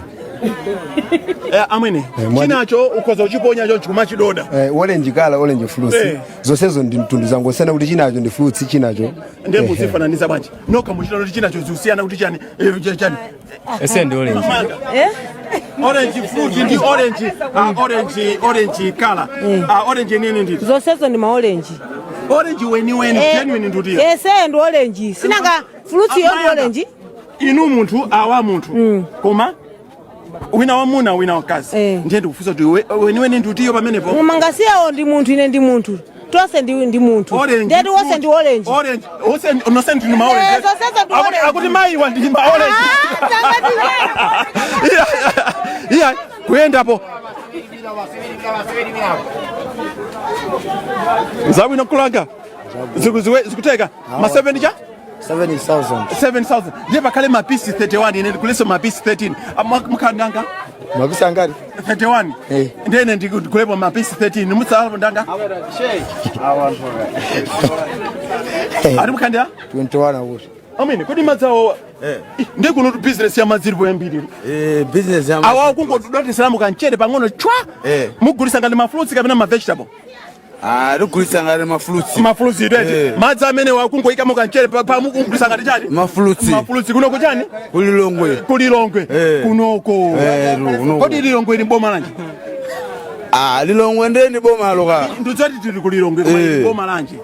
[SPEAKER 1] Eh, amwene. Chinacho ukhoza uchiponya cho chikumachidoda.
[SPEAKER 7] Orange color, orange fruits, zonsezo ndi mtundu, zangosiyana kuti chinacho ndi fruits, chinacho
[SPEAKER 1] Ndiye muzifananiza bwanji? Nokha muchita kuti chinacho zikusiyana kuti chani? Eh, chani?
[SPEAKER 19] Ese ndi orange.
[SPEAKER 1] Manga. Orange fruit ndi orange color. Orange yeniyeni nditi?
[SPEAKER 17] Zonsezo ndi ma orange.
[SPEAKER 1] Orange weni weni, genuine ndutiyo?
[SPEAKER 17] Ese ndi orange, sinanga fruits yo ndi orange.
[SPEAKER 1] Inu munthu awa munthu koma wina wamuna, wina wakazi, ndiye ndikufunsa kuti weniweni ndutiyo pamenepo?
[SPEAKER 17] Mumangasiyawo ndi munthu, ine ndi munthu, tonse ndi munthu.
[SPEAKER 1] Orange.
[SPEAKER 17] Ndetu wonse ndi orange.
[SPEAKER 1] Orange onse, nonse ndinu ma orange.
[SPEAKER 17] Eh, zonsezo ndi orange.
[SPEAKER 1] Akuti mayiwa ndi ma orange. Iya, iya, kuyendapo zabwino kulanga. Zikuteka ma 7 cha
[SPEAKER 18] 7000.
[SPEAKER 1] 7000. Ndiye pakhale mapisi 31, ine ndikuleso mapisi 13. Mukhandanga
[SPEAKER 18] Mapisi angati?
[SPEAKER 1] 31. Ndiye ine ndikulepo mapisi 13, mutsalapo ndanga ari mukhandira
[SPEAKER 18] 21 akuti.
[SPEAKER 1] Amene kodi madzawo ndiye kuno business ya madzi ilipo yambiri?
[SPEAKER 5] Eh, business ya
[SPEAKER 1] Awawo kungodotiseramu kamchere pang'ono chwa. Mugulisa ngati ma fruits kapena ma vegetable?
[SPEAKER 5] Ah, tikugulitsa ngati ma fruits.
[SPEAKER 1] Ma fruits itete. Madzi amene wakungoyikamo kamchere pa mukugulisa ngati chani?
[SPEAKER 5] Ma fruits.
[SPEAKER 1] Ma fruits kuno kuchani?
[SPEAKER 5] Kulilongwe.
[SPEAKER 1] Kulilongwe kunoko?
[SPEAKER 5] Eh, kunoko.
[SPEAKER 1] Kodi Lilongwe ili boma lanji?
[SPEAKER 5] Ah, Lilongwe ndiye ndi boma loka.
[SPEAKER 1] Ndidzati tili kulilongwe, koma ili boma lanji?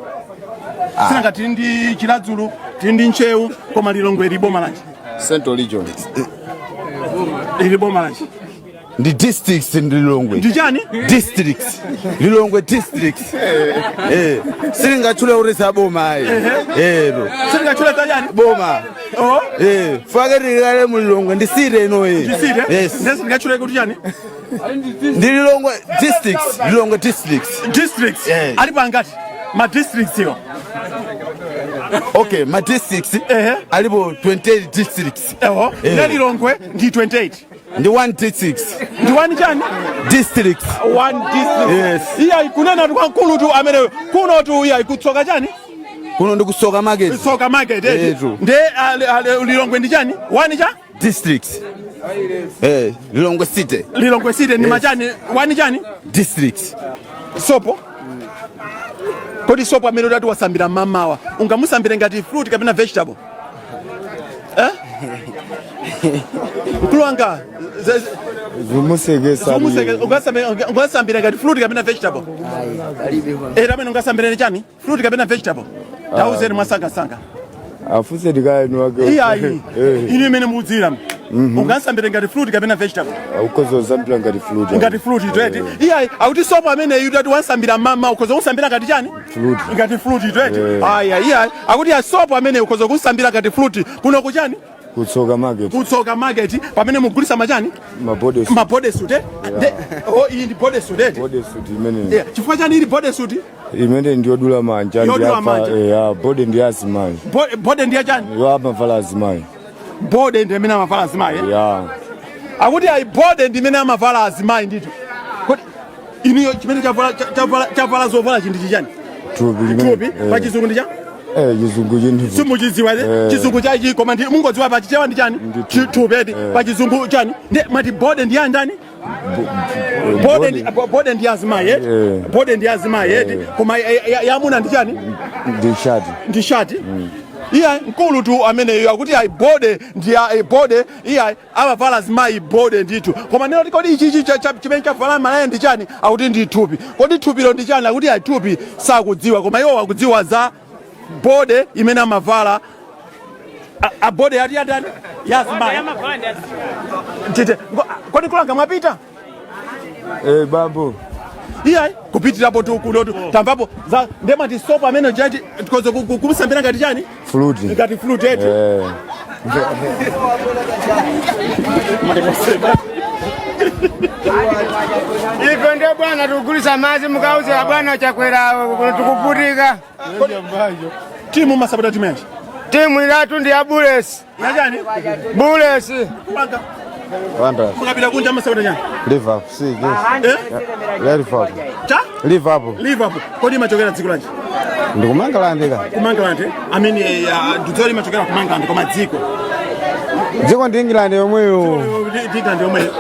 [SPEAKER 1] Sinanga tili ndi Chiradzulu, tili ndi Ntcheu, koma Lilongwe ili boma lanji?
[SPEAKER 9] Central Region.
[SPEAKER 1] Ili boma lanji?
[SPEAKER 5] Ndi districts ndi Lilongwe.
[SPEAKER 1] Ndi chani?
[SPEAKER 5] Districts. Lilongwe districts. Eh, silingatchule kuti za boma ayi. Eh, lo.
[SPEAKER 1] Silingatchule za chani?
[SPEAKER 5] Boma.
[SPEAKER 1] Oh.
[SPEAKER 5] Eh, fake tilale mu Lilongwe ndi city ino eh.
[SPEAKER 1] Ndi city?
[SPEAKER 5] Yes.
[SPEAKER 1] Ndiye silingatchule kuti chani?
[SPEAKER 5] Ndi Lilongwe districts, Lilongwe districts.
[SPEAKER 1] Districts.
[SPEAKER 5] Eh.
[SPEAKER 1] Alipo angati ma districts iwo?
[SPEAKER 5] Okay, ma districts alipo 28 districts.
[SPEAKER 1] Eho.
[SPEAKER 5] Eh.
[SPEAKER 1] Ndiye Lilongwe ndi 28?
[SPEAKER 5] Ndi one district.
[SPEAKER 1] Ndi one chani?
[SPEAKER 5] District.
[SPEAKER 1] One district.
[SPEAKER 5] Yes.
[SPEAKER 1] Iya, kunena tu kwankulu tu amene kuno tu, iya, kutsoka chani?
[SPEAKER 5] Kuno ndi kusoka market.
[SPEAKER 1] Soka market, eh.
[SPEAKER 5] Eh,
[SPEAKER 1] Nde Lilongwe ndi chani? One cha?
[SPEAKER 5] District. Eh, Lilongwe city.
[SPEAKER 1] Lilongwe city ndi
[SPEAKER 5] Yes.
[SPEAKER 1] machani? One chani?
[SPEAKER 5] District.
[SPEAKER 1] Sopo. Kodi sopo amene utati wasambira mamawa ungamusambire ngati fruit kapena vegetable, eh? Mkulu wanga,
[SPEAKER 5] Zumusekesa.
[SPEAKER 1] Ungasambira ngati fruit kapena vegetable? Eh, amene ungasambireni chani, fruit kapena vegetable? Tauzeni mwasangasanga.
[SPEAKER 5] Afuse ndikaenu wake.
[SPEAKER 1] Iyayi, inu imene mukudzira, ungasambire ngati fruit kapena vegetable?
[SPEAKER 5] Ukhoza usambira ngati fruit.
[SPEAKER 1] Ngati fruit eti? Iyayi, akuti sopo amene yu tati wansambira mama, ukhoza kusambira ngati chani?
[SPEAKER 5] Fruit.
[SPEAKER 1] Ngati fruit eti?
[SPEAKER 5] Eh.
[SPEAKER 1] Aya, iyayi, akuti ya sopo amene ukhoza kusambira ngati fruit kuno kuchani?
[SPEAKER 5] Kutsoka market.
[SPEAKER 1] Kutsoka market, pamene mugulisa machani?
[SPEAKER 5] Mabody suit.
[SPEAKER 1] Ma body suit, eh? Oh, iyi ndi body suit eti?
[SPEAKER 5] Body suit imene.
[SPEAKER 1] Yeah, chifukwa chani ili body suit?
[SPEAKER 5] Imene ndiyodula manja.
[SPEAKER 1] Yodula
[SPEAKER 5] Ndiyafa.
[SPEAKER 1] manja.
[SPEAKER 5] Ya body ndi azimayi.
[SPEAKER 1] Body ndiya chani?
[SPEAKER 5] Yo amavala azimayi.
[SPEAKER 1] Body ndi imene amavala azimayi, eh?
[SPEAKER 5] Ya.
[SPEAKER 1] Akuti ayi, body ndi imene amavala azimayi ndithu. Kodi inuyo chimene chavala zovala chinthu chichani?
[SPEAKER 5] Thupi limene.
[SPEAKER 1] Thupi pa Chizungu ndi cha?
[SPEAKER 5] Eh, Chizungu chinthu.
[SPEAKER 1] Simuchidziwa ere?
[SPEAKER 5] Eh.
[SPEAKER 1] Chizungu chachi, koma ndi mungodziwa pa Chichewa ndi chani? Thupi eti? Pa Chizungu chani? Ndi mati body ndi ya ndani? Body ndi azimayi eti?
[SPEAKER 5] Eh.
[SPEAKER 1] Body ndi azimayi eti? Koma yamuna ndi chani?
[SPEAKER 5] Ndi shati.
[SPEAKER 1] Ndi shati. Iya, mkulu tu ameneyo akuti ayi, body ndi body, iya, amavala azimayi body ndithu. Koma neno kodi ichichi chimene chavala malaya ndi chani? Akuti ndi thupi. Kodi thupilo ndi chani? Akuti ayi, thupi sakudziwa, koma iwo akudziwa za body imene amavala a body yati yatani, ya azimayi. Tite kodi kulanga mwapita?
[SPEAKER 5] Eh, bambo.
[SPEAKER 1] Iyayi, kupitirapo tu kunotu tamvapo za ndemati sopo amene chati tikozo kumusambira ngati chani?
[SPEAKER 5] Fruit.
[SPEAKER 1] Ngati fruit eti?
[SPEAKER 5] Eh.
[SPEAKER 19] Ife ndio bwana tukugulisa mazi mukauze bwana Chakwera kuno tukuputika.
[SPEAKER 1] Timu masapota timu yanji?
[SPEAKER 19] Timu ilatu ndi ya Bullets.
[SPEAKER 1] Yachani?
[SPEAKER 19] Bullets.
[SPEAKER 1] Kupanga.
[SPEAKER 5] Wanda.
[SPEAKER 1] Mukapita kunja masapota chani?
[SPEAKER 5] Liverpool. Si.
[SPEAKER 1] Eh?
[SPEAKER 5] Liverpool.
[SPEAKER 1] Cha?
[SPEAKER 5] Liverpool.
[SPEAKER 1] Liverpool. Kodi imachokera dziko lanji?
[SPEAKER 5] Ndikumangalande ka.
[SPEAKER 1] Kumangalande. I mean, ndidzoli imachokera kumangalande, koma dziko.
[SPEAKER 5] Dziko ndi England yomweyo.
[SPEAKER 1] England yomweyo.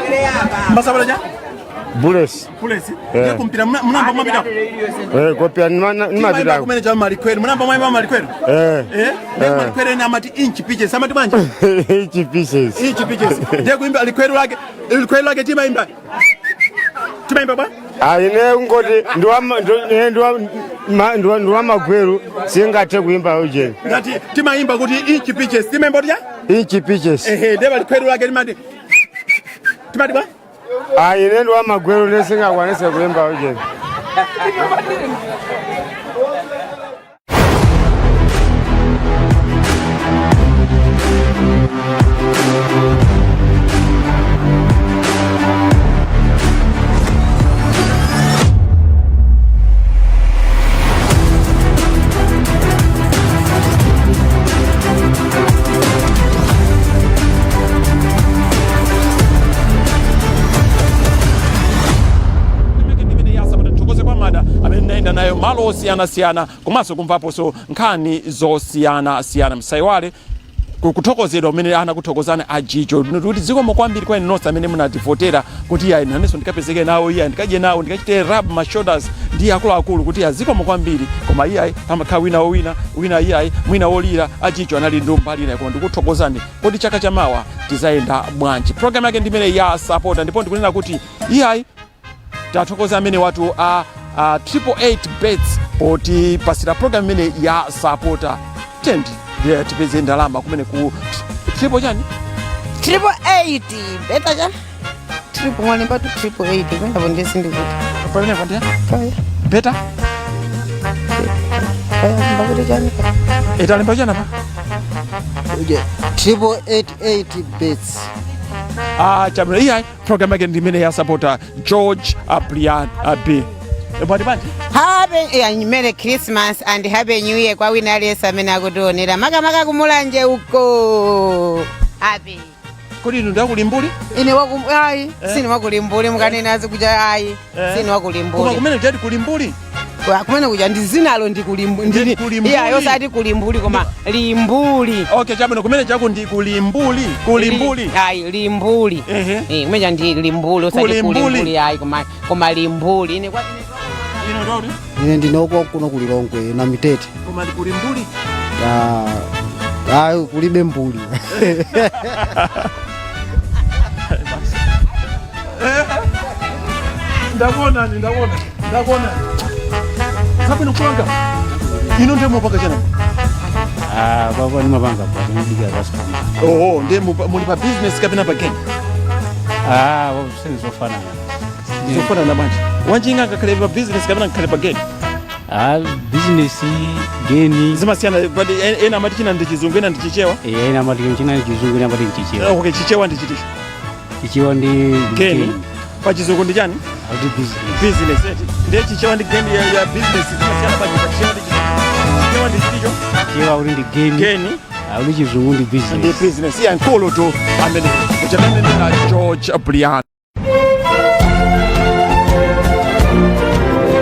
[SPEAKER 1] Masapota cha?
[SPEAKER 19] Bullets.
[SPEAKER 1] Bullets.
[SPEAKER 19] Eh.
[SPEAKER 1] Ndiye kumpira munamba mwapita.
[SPEAKER 19] Eh, kopia
[SPEAKER 1] Timaimba
[SPEAKER 19] nimapita.
[SPEAKER 1] kumene cha malikwero. Munamba mwaimba malikwero.
[SPEAKER 19] Eh.
[SPEAKER 1] Eh? Ndiye malikwero ene amati inch pitches. Amati bwanji?
[SPEAKER 19] Inch pieces.
[SPEAKER 1] Inch pitches. Ndiye kuimba likwero lake. Likwero lake timaimba. Timaimba bwa?
[SPEAKER 19] Ah, ine ngoti ndiwa magweru singathe kuimba uje.
[SPEAKER 1] Ngati timaimba kuti inch pitches. Timaimba kuti cha?
[SPEAKER 19] Inch pitches.
[SPEAKER 1] Ehe, ndiye likwero lake limati. Timati bwa?
[SPEAKER 19] Ah, ine ndiwa magweru nesingakwanise kuimba uje.
[SPEAKER 1] Thokoze kwa mada amene ndayenda nayo malo osiyanasiyana komanso kumvaponso nkhani zosiyanasiyana. Msaiwale kuthokozedwa kumene anakuthokozani ajijo kuti zikomo kwambiri kwa inu nonse amene munativotera kuti iya, nanenso ndikapezeke nawo, iya, ndikadye nawo, ndikachite rub my shoulders ndi akuluakulu, kuti iya, zikomo kwambiri. Koma iyayi, pamakhala wina wowina wina, iyayi, mwina wolira. Ajijo anali ndi mbali inayi, koma ndikuthokozani. Kodi chaka chamawa tizayenda bwanji? Program yake ndimene ya Sapota, ndipo ndikunena kuti iyayi, tathokoza amene watu a 888 Bets potipasira program imene ya Sapota. Tendi ndiye tipeze ndalama kumene ku triple chani?
[SPEAKER 11] 888 beta cha triple mwalemba tu 888 pamenepo, ndiye sindikuti.
[SPEAKER 1] Pamenepo ndiye beta.
[SPEAKER 11] Mbakuti chani?
[SPEAKER 1] Italemba chani apa?
[SPEAKER 8] 888 Bets.
[SPEAKER 1] Ah, chabwino. Iyayi, program yake ndi imene ya Sapota. George Abrian B bwati bwanji?
[SPEAKER 11] Happy Merry Christmas and Happy New Year kwa wina aliyense amene akutionera, makamaka kumulanje uko. Happy.
[SPEAKER 1] Kodi inu ndakulimbuli?
[SPEAKER 11] Ine waku ayi, sini wakulimbuli mukanena zikuja ayi. Sini
[SPEAKER 1] Koma
[SPEAKER 11] wakulimbuli.
[SPEAKER 1] Kumene chati kulimbuli?
[SPEAKER 11] Kumene kuja ndi zinalo ndi kulimbuli.
[SPEAKER 1] Ndi kulimbuli.
[SPEAKER 11] Iya, osati kulimbuli koma limbuli.
[SPEAKER 1] Okay, chabwino, kumene chaku ndi kulimbuli, kulimbuli.
[SPEAKER 11] Ayi, limbuli.
[SPEAKER 1] Ehe.
[SPEAKER 11] Eh, kumene ndi limbuli, osati
[SPEAKER 1] Kulimbuli.
[SPEAKER 11] kulimbuli ayi, koma limbuli. Ine kwa
[SPEAKER 1] Ino ndauti?
[SPEAKER 8] Ine ndinoko kuno kulilongwe na mitete.
[SPEAKER 1] Koma ndi kulimbuli.
[SPEAKER 8] Ah, ayi, kulibe mbuli.
[SPEAKER 1] Ndakuonani, ndakuona, ndakuonani. Zabwino kulanga. Ino ndiye mupanga chana?
[SPEAKER 12] Ah, papa ndimapanga pa ndidika customer.
[SPEAKER 1] Oh, ndiye muli pa business kapena pa geni?
[SPEAKER 12] Ah, sinizofanana.
[SPEAKER 1] Zofanana bwanji? Wanjinga ngakhale pa business kapena ngakhale pa geni?
[SPEAKER 12] Ah, business, geni
[SPEAKER 1] zimasiyana, but ena amati china ndi Chizungu, ena ndi Chichewa.
[SPEAKER 12] Eh, ena amati china ndi Chizungu, ena amati Chichewa.
[SPEAKER 1] Okay, Chichewa ndi chiticho?
[SPEAKER 12] Chichewa ndi
[SPEAKER 1] geni. Pa Chizungu ndi chani?
[SPEAKER 12] Akuti business.
[SPEAKER 1] Business eti. Ndiye Chichewa ndi geni ya business zimasiyana bwanji? Pa Chichewa ndi Chizungu, Chichewa ndi chiticho?
[SPEAKER 12] Chichewa kuti ndi geni.
[SPEAKER 1] Geni.
[SPEAKER 12] Akuti Chizungu ndi business.
[SPEAKER 1] Ndi business. Iya, nkulu tu amene kuchatanenera George Brian.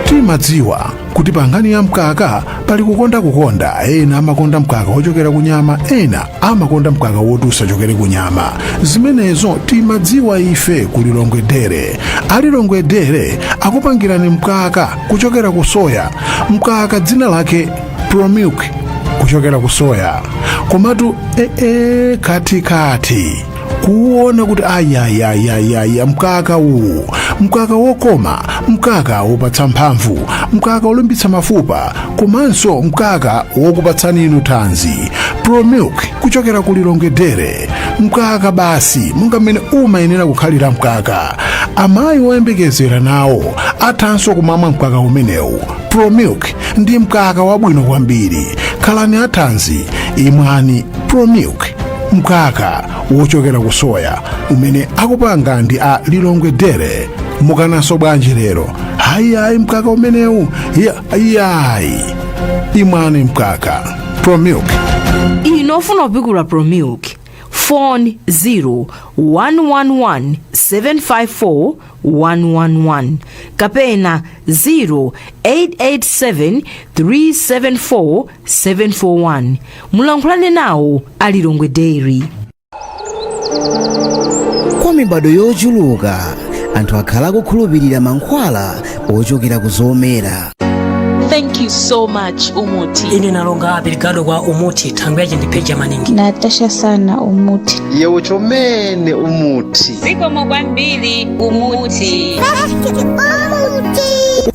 [SPEAKER 20] Timadziwa kuti pa nkhani ya mkaka pali kukonda kukonda. Ena amakonda mkaka wochokera ku nyama, ena amakonda mkaka woti usachokere ku nyama. Zimenezo timadziwa ife ku Lilongwe Dairy. A Lilongwe Dairy akupangirani mkaka kuchokera ku soya, mkaka dzina lake Promilk kuchokera ku soya. Komatu ee, katikati kuona kuti ayayayayaya, mkaka uwu, mkaka wokoma, mkaka wopatsa mphamvu, mkaka wolimbitsa mafupa, komanso mkaka wokupatsani inu thanzi. Promilk kuchokera ku Lilongwe Dairy, mkaka basi monga mmene umayenera kukhalira mkaka. Amayi woyembekezera nawo athanso kumamwa mkaka umenewu. Promilk ndi mkaka wabwino kwambiri. Khalani athanzi, imwani Promilk, mkaka wochokera ku soya umene akupanga ndi a Lilongwe Dairy. Mukananso bwanji lero? Hayihayi, mkaka umenewu iyayi, imwani mkaka Promilk.
[SPEAKER 21] Inu ofuna kupikula Promilk, phone 0 111 754 111 kapena 0887 374 741. Mulankhulane nawo a Lilongwe Dairy.
[SPEAKER 22] Kwa mibado yochuluka anthu akhala akukhulupirira mankhwala ochokera ku zomera.
[SPEAKER 23] Thank you so much, Umuti.
[SPEAKER 24] Ine nalonga obrigado kwa Umuti, thangwi yache ndipheja maningi.
[SPEAKER 25] Natasha sana Umuti.
[SPEAKER 26] Yewo chomene Umuti.
[SPEAKER 27] Zikomo kwambiri, Umuti.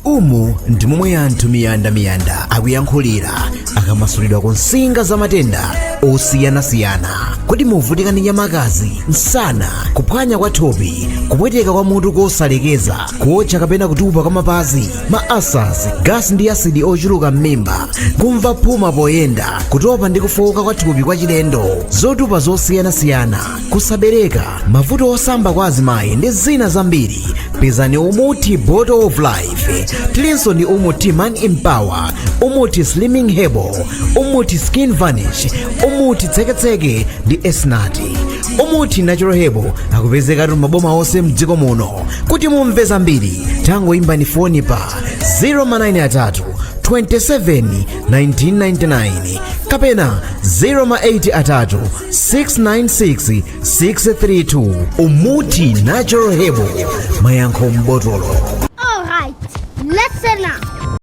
[SPEAKER 28] Umu ndi momwe anthu miyandamiyanda akuyankhulira akamasulidwa ku nsinga za matenda osiyanasiyana. Kodi muvutika ndi nyamakazi, msana, kuphwanya kwa thupi, kupweteka kwa mutu kosalekeza, kuotcha kapena kutupa kwa mapazi, ma ulcers, gasi ndi asidi ochuluka m'mimba, kumva phuma poyenda, kutopa ndi kufowoka kwa thupi kwa chilendo, zotupa zosiyanasiyana, kusabereka, mavuto osamba kwa azimayi ndi zina zambiri? Pezani Umuti Bottle of Life. Tilinso ndi Umuti Man Empower, Umuti Slimming Herbal, Umuti Skin Vanish, Umuti Tseketseke ndi Esnati. Umuti Natural Herbal akupezekatu maboma onse mdziko muno. Kuti mumve zambiri, tangoimbani foni pa 093 27 1999 kapena 083 696 632. Umuti Natural Herbal, mayankho m'botolo.